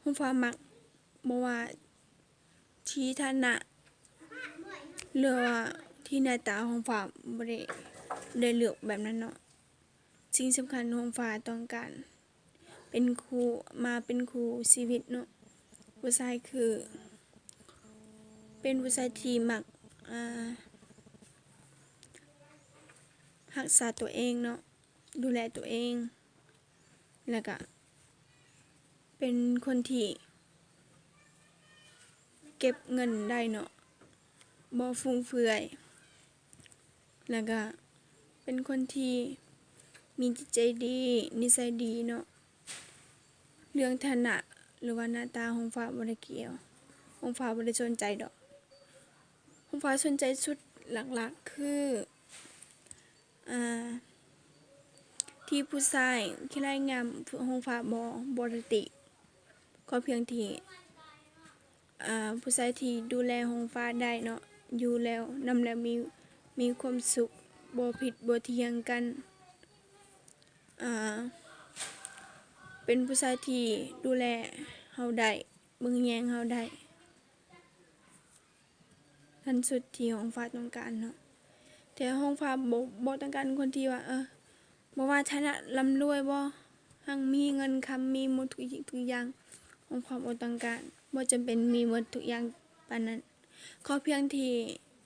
ຫົງຟ້າມັກ ບໍ່ວ່າທີ່ຖານະ ຫຼືວ່າທີ່ໜ້າຕາ, ຫົງຟ້າບໍ່ໄດ້ ໄດ້ເລືອກແບບນັ້ນເນາະ. ສິ່ງສຳຄັນຫົງຟ້າຕ້ອງການ ເປັນຄູ່ ມາເປັນຄູ່ຊີວິດເນາະ, ຜູ້ຊາຍຄືເປັນຜູ້ຊາຍທີ່ມັກ ອ່າ ຮັກສາຕົວເອງເນາະ, ດູແລຕົວເອງ, ແລ້ວກະເປັນຄົນທີ່ເກັບເງິນໄດ້ເນາະ, ບໍ່ຟຸ່ມເຟືອຍ. ແລ້ວກະເປັນຄົນທີ່ມີຈິດໃຈດີ ນິໄສດີເນາະ. ເລື່ອງຖານະ ຫຼືວ່າໜ້າຕາ ຫົງຟ້າບໍ່ໄດ້ກ່ຽວ, ຫົງຟ້າບໍ່ໄດ້ສົນໃຈດອກ. ຫົງຟ້າສົນໃຈສຸດຫຼັກໆຄື ອ່າ ທີ່ຜູ້ຊາຍຂີ້ຮ້າຍງາມ ຫົງຟ້າບໍ່ ບໍ່ໄດ້ຕິ, ຂໍພຽງທີ່ ອ່າ ຜູ້ຊາຍທີ່ດູແລຫົງຟ້າໄດ້ເນາະ, ຢູ່ແລ້ວ ນຳແລ້ວມີ ມີຄວາມສຸກ ບໍ່ຜິດບໍ່ຖຽງກັນ, ອ່າ ເປັນຜູ້ຊາຍທີ່ດູແລເຮົາໄດ້ ເບິ່ງແຍງເຮົາໄດ້. ນັ້ນສຸດທີ່ຫົງຟ້າຕ້ອງການເນາະ, ແຕ່ຫົງຟ້າບໍ່ ບໍ່ຕ້ອງການຄົນທີ່ວ່າ ເອີ ບໍ່ວ່າຖານະລ່ຳລວຍບໍ່ ຮັ່ງມີເງິນຄຳ ມີໝົດທຸກສິ່ງທຸກຢ່າງ, ຫົງຟ້າບໍ່ຕ້ອງການ, ບໍ່ຈຳເປັນມີໝົດທຸກຢ່າງປານນັ້ນ. ຂໍພຽງທີ່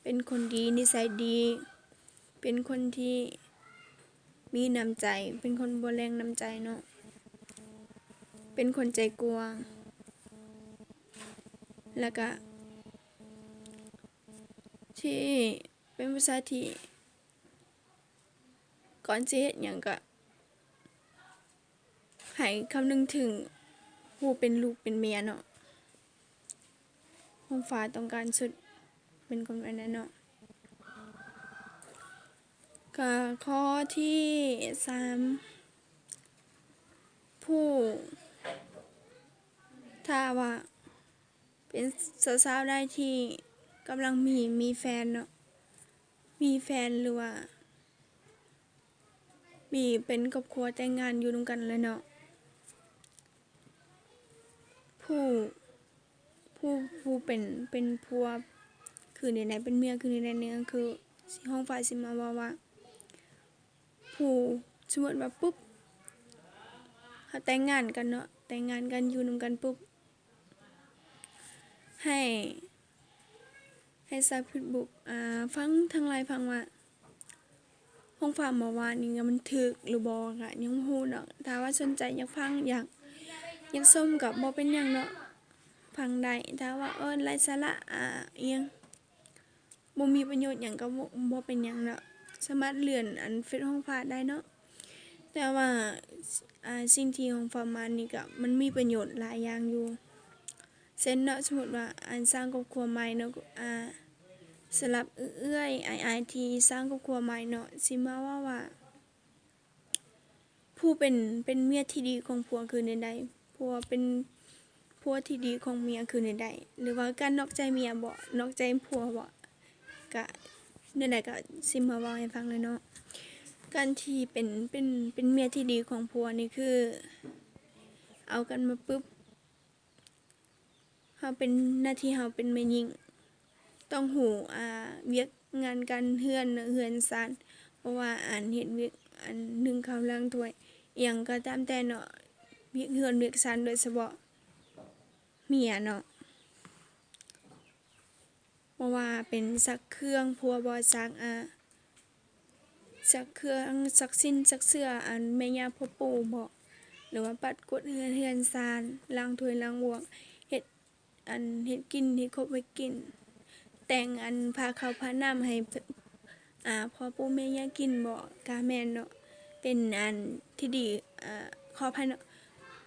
ເປັນຄົນດີ ນິໄສດີ, ເປັນຄົນທີ່ມີນ້ຳໃຈ, ເປັນຄົນບໍ່ແລງນ້ຳໃຈເນາະ, ເປັນຄົນໃຈກວ້າງ, ແລ້ວກະທີ່ເປັນຜູ້ຊາຍທີ່ ກ່ອນຊິເຮັດຫຍັງກະໃຫ້ຄຳນຶງເຖິງຜູ້ເປັນລູກເປັນເມຍເນາະ, ຫົງຟ້າຕ້ອງການສຸດເປັນຄົນແບບນັ້ນເນາະ. ກະຂໍ້ທີສາມ ສາວໆໃດທີ່ກຳລັງມີ ມີແຟນເນາະ ມີແຟນ ຫຼືວ່າມີເປັນຄອບຄົວແຕ່ງງານຢູ່ນຳກັນແລ້ວເນາະ ຜູ້ ຜູ້ ຜູ້ເປັນ ເປັນຜົວຄືແນວໃດ ເປັນເມຍຄືແນວໃດນີ້ ຄືຫ້ອງຟ້າຊິມາເວົ້າວ່າ ຜູ້ ສົມມຸດວ່າປຸບ ເຮົາແຕ່ງງານກັນເນາະ ແຕ່ງງານກັນຢູ່ນຳກັນປຸບ ໃຫ້ ໃຫ້ຊາວເຟສບຸກ ອາ ຟັງທັງຫຼາຍຟັງວ່າ ຫ້ອງຟ້າເມື່ອວານນີ້ມັນຖືກຫຼືບໍ່ ກະຍັງບໍ່ຮູ້ເນາະ ຖ້າວ່າສົນໃຈຢາກຟັງ ຢາກ ຢາກຊົມກະບໍ່ເປັນຫຍັງເນາະ ຟັງໄດ້ ຖ້າວ່າ ເອີ ໄຮ້ສາລະ ອາ ອີ່ຫຍັງ ບໍ່ມີປະໂຫຍດຫຍັງກໍບໍ່ ບໍ່ເປັນຫຍັງເນາະ ສາມາດເລື່ອນອັນເຟສຫ້ອງຟ້າໄດ້ເນາະ ແຕ່ວ່າ ອາ ສິ່ງທີ່ຫ້ອງຟ້າມານີ້ກະມັນມີປະໂຫຍດຫຼາຍຢ່າງຢູ່ ເຊັ່ນເນາະ ສົມມຸດວ່າ ອັນ ສ້າງຄອບຄົວໃໝ່ເນາະ ອາ ສຳລັບເອື້ອຍໆ ອ້າຍໆ ທີ່ສ້າງຄອບຄົວໃໝ່ເນາະ ຊິມາເວົ້າວ່າ ຜູ້ເປັນ ເປັນເມຍທີ່ດີຂອງຜົວຄືແນວໃດ ຜົວເປັນຜົວທີ່ດີຂອງເມຍຄືແນວໃດ ຫຼືວ່າການນອກໃຈເມຍບໍ ນອກໃຈຜົວບໍ ກະແນວໃດກະຊິມາເວົ້າໃຫ້ຟັງເລີຍເນາະ ການທີ່ເປັນ ເປັນ ເປັນເມຍທີ່ດີຂອງຜົວນີ້ຄື ເອົາກັນມາປຶບ ເຮົາເປັນ ໜ້າທີ່ເຮົາເປັນແມ່ຍິງ ຕ້ອງຮູ້ ອາ ວຽກງານການເຮືອນເນາະ ເຮືອນຊານ ບໍ່ວ່າອັນເຮັດວຽກ ອັນ ໜຶ້ງເຂົ້າລ້າງຖ້ວຍ ອີ່ຫຍັງກໍຕາມແຕ່ເນາະ ວຽກເຮືອນວຽກຊານ ໂດຍສະເພາະເມຍເນາະ ບໍ່ວ່າເປັນຊັກເຄື່ອງ ຜົວບໍ່ຊັກ ອາ ຊັກເຄື່ອງ ຊັກສິ້ນ ຊັກເສື້ອ ອັນ ແມ່ຍ່າພໍ່ປູ່ບໍ ຫຼືວ່າປັດກວາດເຮືອນ ເຮືອນຊານ ລ້າງຖ້ວຍລ້າງບ່ວງ ເຮັດ ອັນ ເຮັດກິນ ເຮັດຄົບເຮັດກິນ ແຕ່ງ ອັນ ພາເຂົ້າພານ້ຳໃຫ້ ອາ ພໍ່ປູ່ແມ່ຍ່າກິນບໍ ກະແມ່ນເນາະ ເປັນ ອັນ ທີ່ດີ ອາ ຂໍອະໄພເນາະ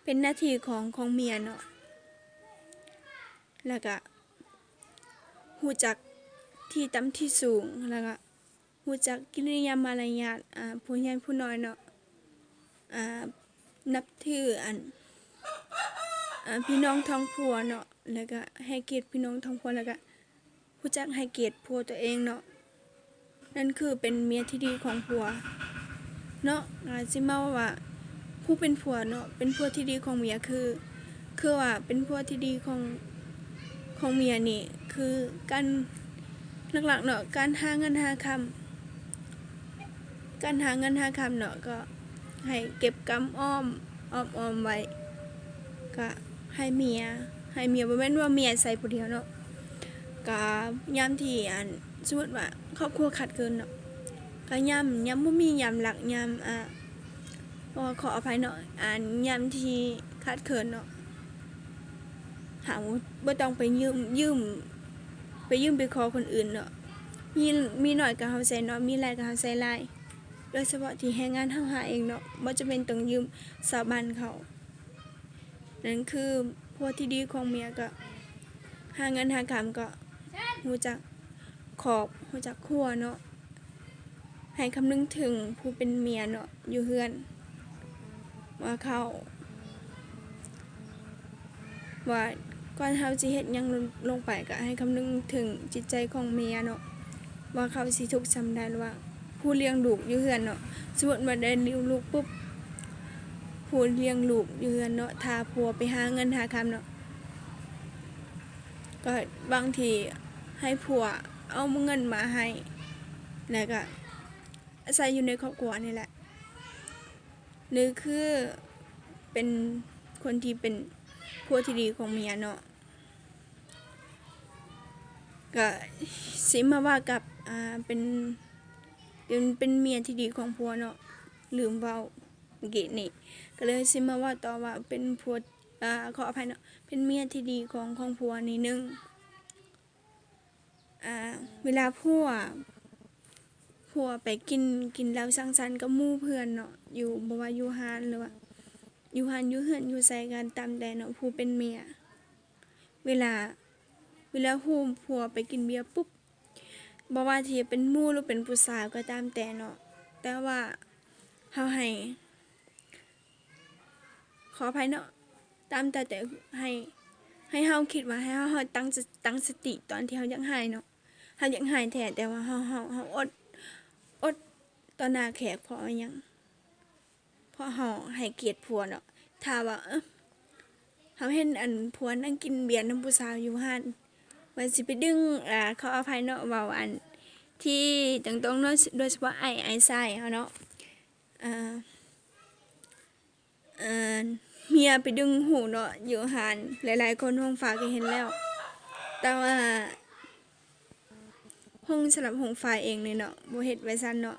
ເປັນໜ້າທີ່ຂອງ ຂອງເມຍເນາະ ແລ້ວກະ ຮູ້ຈັກທີ່ຕ່ຳທີ່ສູງ ແລ້ວກະ ຮູ້ຈັກກິລິຍາມາລະຍາດ ອາ ຜູ້ໃຫຍ່ຜູ້ນ້ອຍເນາະ ອາ ນັບຖື ອັນ ອາ ພີ່ນ້ອງທາງຜົວເນາະ ແລ້ວກະໃຫ້ກຽດພີ່ນ້ອງທາງຜົວ ແລ້ວກະຮູ້ຈັກໃຫ້ກຽດຜົວຕົວເອງເນາະ ນັ້ນຄືເປັນເມຍທີ່ດີຂອງຜົວເນາະ ອາ ຊິມາເວົ້າວ່າ ຜູ້ເປັນຜົວເນາະ ເປັນຜົວທີ່ດີຂອງເມຍ ຄື ຄືວ່າເປັນຜົວທີ່ດີຂອງ ຂອງເມຍນີ້ ຄືການ ຫຼັກໆເນາະ ການຫາເງິນຫາຄຳ ການຫາເງິນຫາຄຳເນາະ ກໍໃຫ້ເກັບກຳອ້ອມ ອ້ອມໆໄວ້ ກະໃຫ້ເມຍ ໃຫ້ເມຍ ບໍ່ແມ່ນວ່າເມຍໃສ່ຜູ້ດຽວເນາະ ກະຍາມທີ່ ອັນ ສົມມຸດວ່າຄອບຄົວຂາດເຂີນເນາະ ກະຍາມ ຍາມບໍ່ມີ ຍາມລຳບາກ ຍາມ ອາ ຂໍ ຂໍອະໄພເນາະ ອັນ ຍາມທີ່ຂາດເຂີນເນາະ ເຮົາບໍ່ຕ້ອງໄປຢືມ ຢືມ ໄປຢືມໄປຂໍຄົນອື່ນເນາະ ມີ ມີໜ້ອຍກໍເຮົາໃຊ້ໜ້ອຍ ມີຫຼາຍກໍເຮົາໃຊ້ຫຼາຍ ໂດຍສະເພາະທີ່ແຮງງານເຮົາຫາເອງເນາະ ບໍ່ຈຳເປັນຕ້ອງຢືມຊາວບ້ານເຂົາ ນັ້ນຄືຜົວທີ່ດີຂອງເມຍ ກໍຫາເງິນຫາຄຳ ກໍຮູ້ຈັກຂອບ ຮູ້ຈັກຄົວເນາະ ໃຫ້ຄຳນຶງເຖິງຜູ້ເປັນເມຍເນາະ ຢູ່ເຮືອນ ວ່າເຂົາ ວ່າກ່ອນເຮົາຊິເຮັດຫຍັງລົງ ລົງໄປ ກໍໃຫ້ຄຳນຶງເຖິງຈິດໃຈຂອງເມຍເນາະ ວ່າເຂົາຊິທຸກສ່ຳໃດ ຫຼືວ່າຜູ້ລ້ຽງລູກຢູ່ເຮືອນເນາະ ສົມມຸດວ່າໄດ້ລ້ຽງລູກປຸບ ຜູ້ລ້ຽງລູກຢູ່ເຮືອນເນາະ ຖ້າຜົວໄປຫາເງິນຫາຄຳເນາະ ກໍບາງທີໃຫ້ຜົວເອົາເງິນມາໃຫ້ ແລ້ວກໍອາໄສຢູ່ໃນຄອບຄົວນີ້ແຫຼະ ນີ້ຄືເປັນຄົນທີ່ເປັນຜົວທີ່ດີຂອງເມຍເນາະ ກະຊິມາວ່າກັບ ອາ ເປັນ ເປັນ ເປັນເມຍທີ່ດີຂອງຜົວເນາະ ລືມເວົ້າເມື່ອກີ້ນີ້ ກະເລີຍຊິມາເວົ້າຕໍ່ວ່າເປັນຜົວ ອາ ຂໍອະໄພເນາະ ເປັນເມຍທີ່ດີຂອງ ຂອງຜົວນີ້ໜຶ່ງ ອາ ເວລາຜົວ ຜົວໄປກິນ ກິນເຫຼົ້າສັງສັນກັບໝູ່ເພື່ອນເນາະ ຢູ່ ບໍ່ວ່າຢູ່ຮ້ານ ຫຼືວ່າຢູ່ຮ້ານ ຢູ່ເຮືອນ ຢູ່ໃສກໍຕາມແຕ່ເນາະ ຜູ້ເປັນເມຍ ເວລາ ເວລາຮູ້ຜົວໄປກິນເບຍປຸບ ບໍ່ວ່າທີ່ເປັນໝູ່ ຫຼືເປັນຜູ້ສາວກໍຕາມແຕ່ເນາະ ແຕ່ວ່າເຮົາໃຫ້ ຂໍອະໄພເນາະ ຕາມແຕ່ ແຕ່ໃຫ້ ໃຫ້ເຮົາຄິດວ່າ ໃຫ້ເຮົາ ເຮົາຕັ້ງສະ ຕັ້ງສະຕິຕອນທີ່ເຮົາຢາກໄຫ້ເນາະ. ເຮົາຢາກໄຫ້ແທ້ ແຕ່ວ່າເຮົາ ເຮົາ ເຮົາອົດ ອົດຕໍ່ໜ້າແຂກ ເພາະວ່າຫຍັງ? ເພາະເຮົາໃຫ້ກຽດຜົວເນາະ. ຖ້າວ່າ ເອີ ເຮົາເຫັນອັນຜົວນັ່ງກິນເບຍນຳຜູ້ສາວຢູ່ຮ້ານ ວ່າຊິໄປດຶງ ອາ ຂໍອະໄພເນາະ ເວົ້າອັນທີ່ຕົງໆເນາະ ໂດຍສະເພາະອ້າຍ ອ້າຍຊາຍເຮົາເນາະ ອາ ເອີ ເມຍໄປດຶງຫູເນາະ ຢູ່ຮ້ານ ຫຼາຍໆຄົນ ຫົງຟ້າກໍເຫັນແລ້ວ ແຕ່ວ່າຫົງ ສຳລັບຫົງຟ້າເອງນີ້ເນາະ ບໍ່ເຮັດໄວ້ຊັ້ນເນາະ.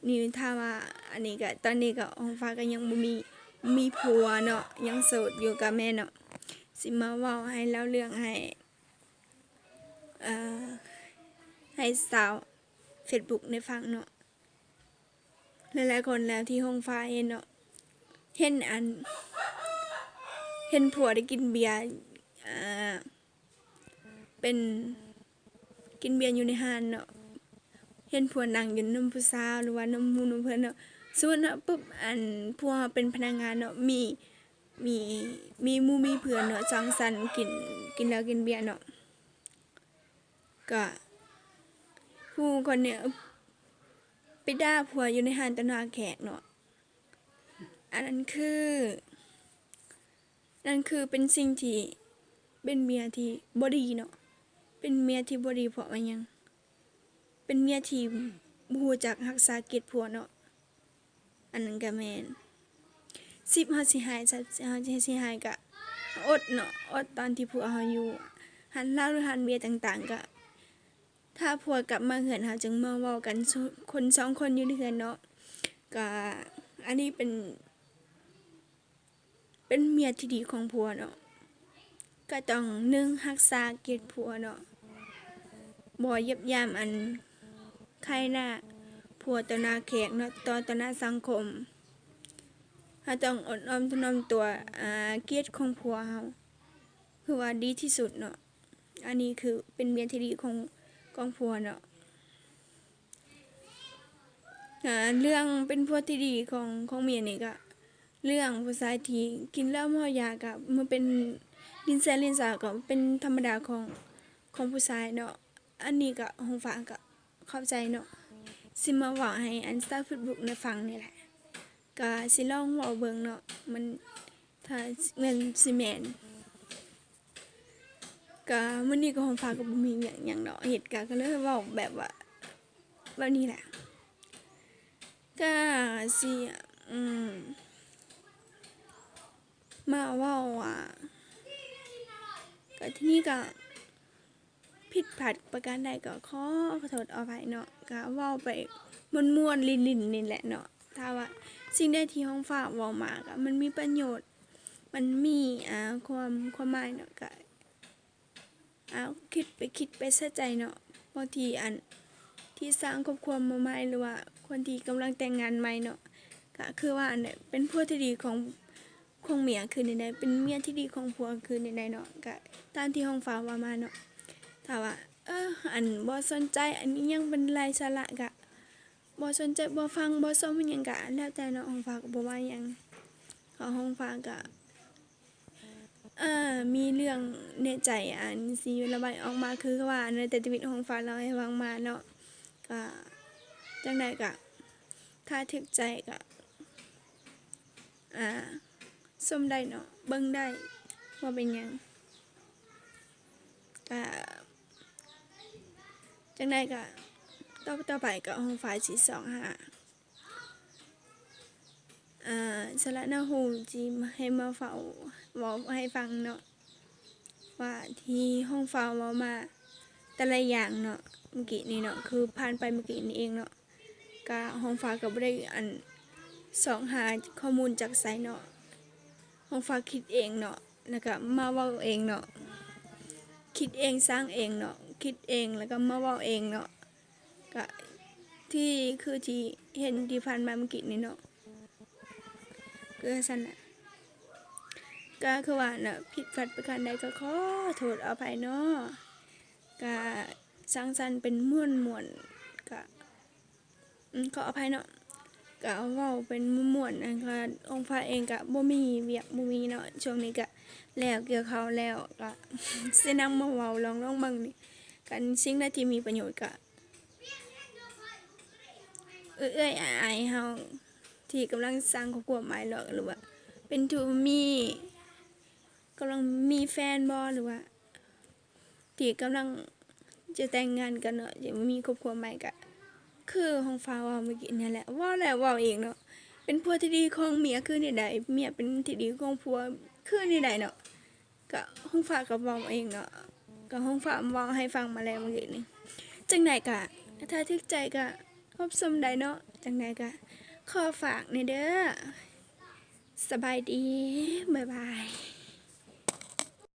ນີ້ຖ້າວ່າອັນນີ້ກໍ ຕອນນີ້ກໍຫົງຟ້າກໍຍັງບໍ່ມີ ບໍ່ມີຜົວເນາະ ຍັງໂສດຢູ່ ກໍແມ່ນເນາະ ຊິມາເວົ້າໃຫ້ ເລົ່າເລື່ອງໃຫ້ ເອີ ໃຫ້ສາວເຟສບຸກໄດ້ຟັງເນາະ. ຫຼາຍໆຄົນແລ້ວທີ່ຫົງຟ້າເຫັນເນາະ ເຫັນອັນ ເຫັນຜົວໄດ້ກິນເບຍ ເປັນ ກິນເບຍຢູ່ໃນຮ້ານເນາະ ເຫັນຜົວນັ່ງຢູ່ນຳຜູ້ສາວ ຫຼືວ່ານຳໝູ່ນຳເພື່ອນເນາະ. ສົມມຸດເນາະ ປຶບ ອັນ ພວກເຮົາເປັນພະນັກງານເນາະ ມີ ມີ ມີໝູ່ມີເພື່ອນເນາະ ສັງສັນ ກິນ ກິນເຫຼົ້າກິນເບຍເນາະ ກະຜູ້ຄົນນີ້ໄປດ່າຜົວຢູ່ໃນຮ້ານຕໍ່ໜ້າແຂກເນາະ. ອັນນັ້ນຄື ນັ້ນຄືເປັນສິ່ງທີ່ ເປັນເມຍທີ່ບໍ່ດີເນາະ ເປັນເມຍທີ່ບໍ່ດີ ເພາະວ່າຫຍັງ? ເປັນເມຍທີ່ບໍ່ຮູ້ຈັກຮັກສາກຽດຜົວເນາະ. ອັນນັ້ນກະແມ່ນ ສິບ ເຮົາຊິຮ້າຍ ເຮົາຊິຮ້າຍກະອົດເນາະ ອົດຕອນທີ່ຜົວເຮົາຢູ່ຮ້ານເຫຼົ້າ ຫຼືຮ້ານເບຍຕ່າງໆ ກະ ຖ້າຜົວກັບມາເຮືອນ ເຮົາຈຶ່ງມາເວົ້າກັນ ຄົນສອງຄົນຢູ່ໃນເຮືອນເນາະ. ກະ ອັນນີ້ເປັນ ເປັນເມຍທີ່ດີຂອງຜົວເນາະ ກະຕ້ອງ ໜຶ່ງ ຮັກສາກຽດຜົວເນາະ ບໍ່ຢຽບຫຍາມອັນ ຂາຍໜ້າຜົວຕໍ່ໜ້າແຂກເນາະ ຕໍ່ ຕໍ່ໜ້າສັງຄົມ. ເຮົາຕ້ອງອ່ອນນ້ອມຖະໜອມຕົວ ອາ ກຽດຂອງຜົວເຮົາ ຄືວ່າດີທີ່ສຸດເນາະ. ອັນນີ້ຄືເປັນເມຍທີ່ດີຂອງ ຂອງຜົວເນາະ. ອາ ເລື່ອງເປັນຜົວທີ່ດີຂອງ ຂອງເມຍນີ້ກະ ເລື່ອງຜູ້ຊາຍທີ່ກິນເຫຼົ້າເມົາຢາກະ ມັນເປັນຫຼິ້ນແຊຫຼິ້ນສາ ກະເປັນທຳມະດາຂອງ ຂອງຜູ້ຊາຍເນາະ. ອັນນີ້ກະ ຫົງຟ້າກະເຂົ້າໃຈເນາະ ຊິມາເວົ້າໃຫ້ອັນສາວເຟສບຸກໄດ້ຟັງນີ້ແຫຼະ. ກະຊິລອງເວົ້າເບິ່ງເນາະ ມັນ ຖ້າແມ່ນ ຊິແມ່ນ. ກະມື້ນີ້ກະຫົງຟ້າກະບໍ່ມີວຽກຫຍັງດອກເຮັດ ກະ ກະເລີຍເວົ້າແບບວ່າ ແບບນີ້ແຫຼະ. ກະຊິ ອືມ ມາເວົ້າວ່າ ກະທີນີ້ກະ ຜິດພາດປະການໃດກໍຂໍ ຂໍໂທດຂໍອະໄພເນາະ ກະເວົ້າໄປມ່ວນໆຫຼິ້ນໆນີ້ແຫຼະເນາະ. ຖ້າວ່າສິ່ງໃດທີ່ຫົງຟ້າເວົ້າມາກະມັນມີປະໂຫຍດ ມັນມີ ອາ ຄວາມ ຄວາມໝາຍເນາະ ກະ ເອົາ ຄິດໄປ ຄິດໄປໃສ່ໃຈເນາະ. ບາງທີອັນ ທີ່ສ້າງຄອບຄົວມາໃໝ່ ຫຼືວ່າຄົນທີ່ກຳລັງແຕ່ງງານໃໝ່ເນາະ ກະຄືວ່າອັນ ເປັນຜົວທີ່ດີຂອງ ຂອງເມຍຄືແນວໃດ ເປັນເມຍທີ່ດີຂອງຜົວຄືແນວໃດເນາະ ກະຕາມທີ່ຫົງຟ້າເວົ້າມາເນາະ. ຖ້າວ່າ ເອີ ອັນ ບໍ່ສົນໃຈ ອັນ ອີ່ຫຍັງເປັນໄຮ້ສາລະ ກະບໍ່ສົນໃຈ ບໍ່ຟັງ ບໍ່ຊົມ ອີ່ຫຍັງກະແລ້ວແຕ່ເນາະ ຫົງຟ້າກະບໍ່ວ່າຫຍັງ. ເພາະຫົງຟ້າກະ ເອີ ມີເລື່ອງໃນໃຈ ອັນ ຊິລະບາຍອອກມາ ຄືວ່າໃນແຕ່ຊີວິດ ຫົງຟ້າເລົ່າໃຫ້ຟັງມາເນາະ. ກະ ຈັ່ງໃດກະ ຖ້າຖືກໃຈກະ ອາ ຊົມໄດ້ເນາະ ເບິ່ງໄດ້ ບໍ່ເປັນຫຍັງ. ກະ ຈັ່ງໃດກະ ຕໍ່ ຕໍ່ໄປກະ ຫົງຟ້າຊິຊອກຫາ ອາ ສາລະໜ້າຮູ້ ຊິໃຫ້ມາເຝົ້າເວົ້າໃຫ້ຟັງເນາະ ວ່າທີ່ຫົງຟ້າເວົ້າມາແຕ່ລະຢ່າງເນາະ ມື້ກີ້ນີ້ເນາະ ຄືຜ່ານໄປມື້ກີ້ນີ້ເອງເນາະ. ກະຫົງຟ້າກະບໍ່ໄດ້ ອັນ ຊອກຫາຂໍ້ມູນຈາກໃສເນາະ ຫົງຟ້າຄິດເອງເນາະ ແລ້ວກະມາເວົ້າເອງເນາະ ຄິດເອງສ້າງເອງເນາະ ຄິດເອງ ແລ້ວກະມາເວົ້າເອງເນາະ. ກະທີ່ ຄືທີ່ເຫັນທີ່ຜ່ານມາມື້ກີ້ນີ້ເນາະ ຄືຊັ້ນນະ ກະຄືວ່ານະ ຜິດພາດປະການໃດກະຂໍໂທດຂໍອະໄພເນາະ. ກະສັງສັນເປັນມ່ວນໆ ກະ ອືມ ຂໍອະໄພເນາະ. ກະເວົ້າເປັນມ່ວນໆ ອັນກະ ຂອງຟ້າເອງກະບໍ່ມີວຽກ ບໍ່ມີເນາະ ຊ່ວງນີ້ກະແລ້ວກ່ຽວເຂົ້າແລ້ວ ກະຊິນຳມາເວົ້າລອງໆເບິ່ງນີ້ ຄັນສິ່ງໃດທີ່ມີປະໂຫຍດກະ ເອື້ອຍໆອ້າຍໆເຮົາ ທີ່ກຳລັງສ້າງຄອບຄົວໃໝ່ເນາະ ຫຼືວ່າເປັນທຸ່ມີ ກຳລັງມີແຟນບໍ່ ຫຼືວ່າ ທີ່ກຳລັງຈະແຕ່ງງານກັນເນາະ ຈະມີຄອບຄົວໃໝ່ ກະຄືຂອງຟ້າເວົ້າມື້ກີ້ນີ້ແຫຼະ ເວົ້າແລ້ວເວົ້າອີກເນາະ ເປັນຜົວທີ່ດີຂອງເມຍຄືແນວໃດ ເມຍເປັນທີ່ດີຂອງຜົວຄືແນວໃດເນາະ ກະຂອງຟ້າກະເວົ້າເອງເນາະ ກະຂອງຟ້າເວົ້າໃຫ້ຟັງມາແລ້ວມື້ກີ້ນີ້ ຈັ່ງໃດກະ ຖ້າຖືກໃຈກະຮັບຊົມໄດ້ເນາະ ຈັ່ງໃດກະຂໍຝາກແດ່ເດີ ສະບາຍດີ ບາຍບາຍ.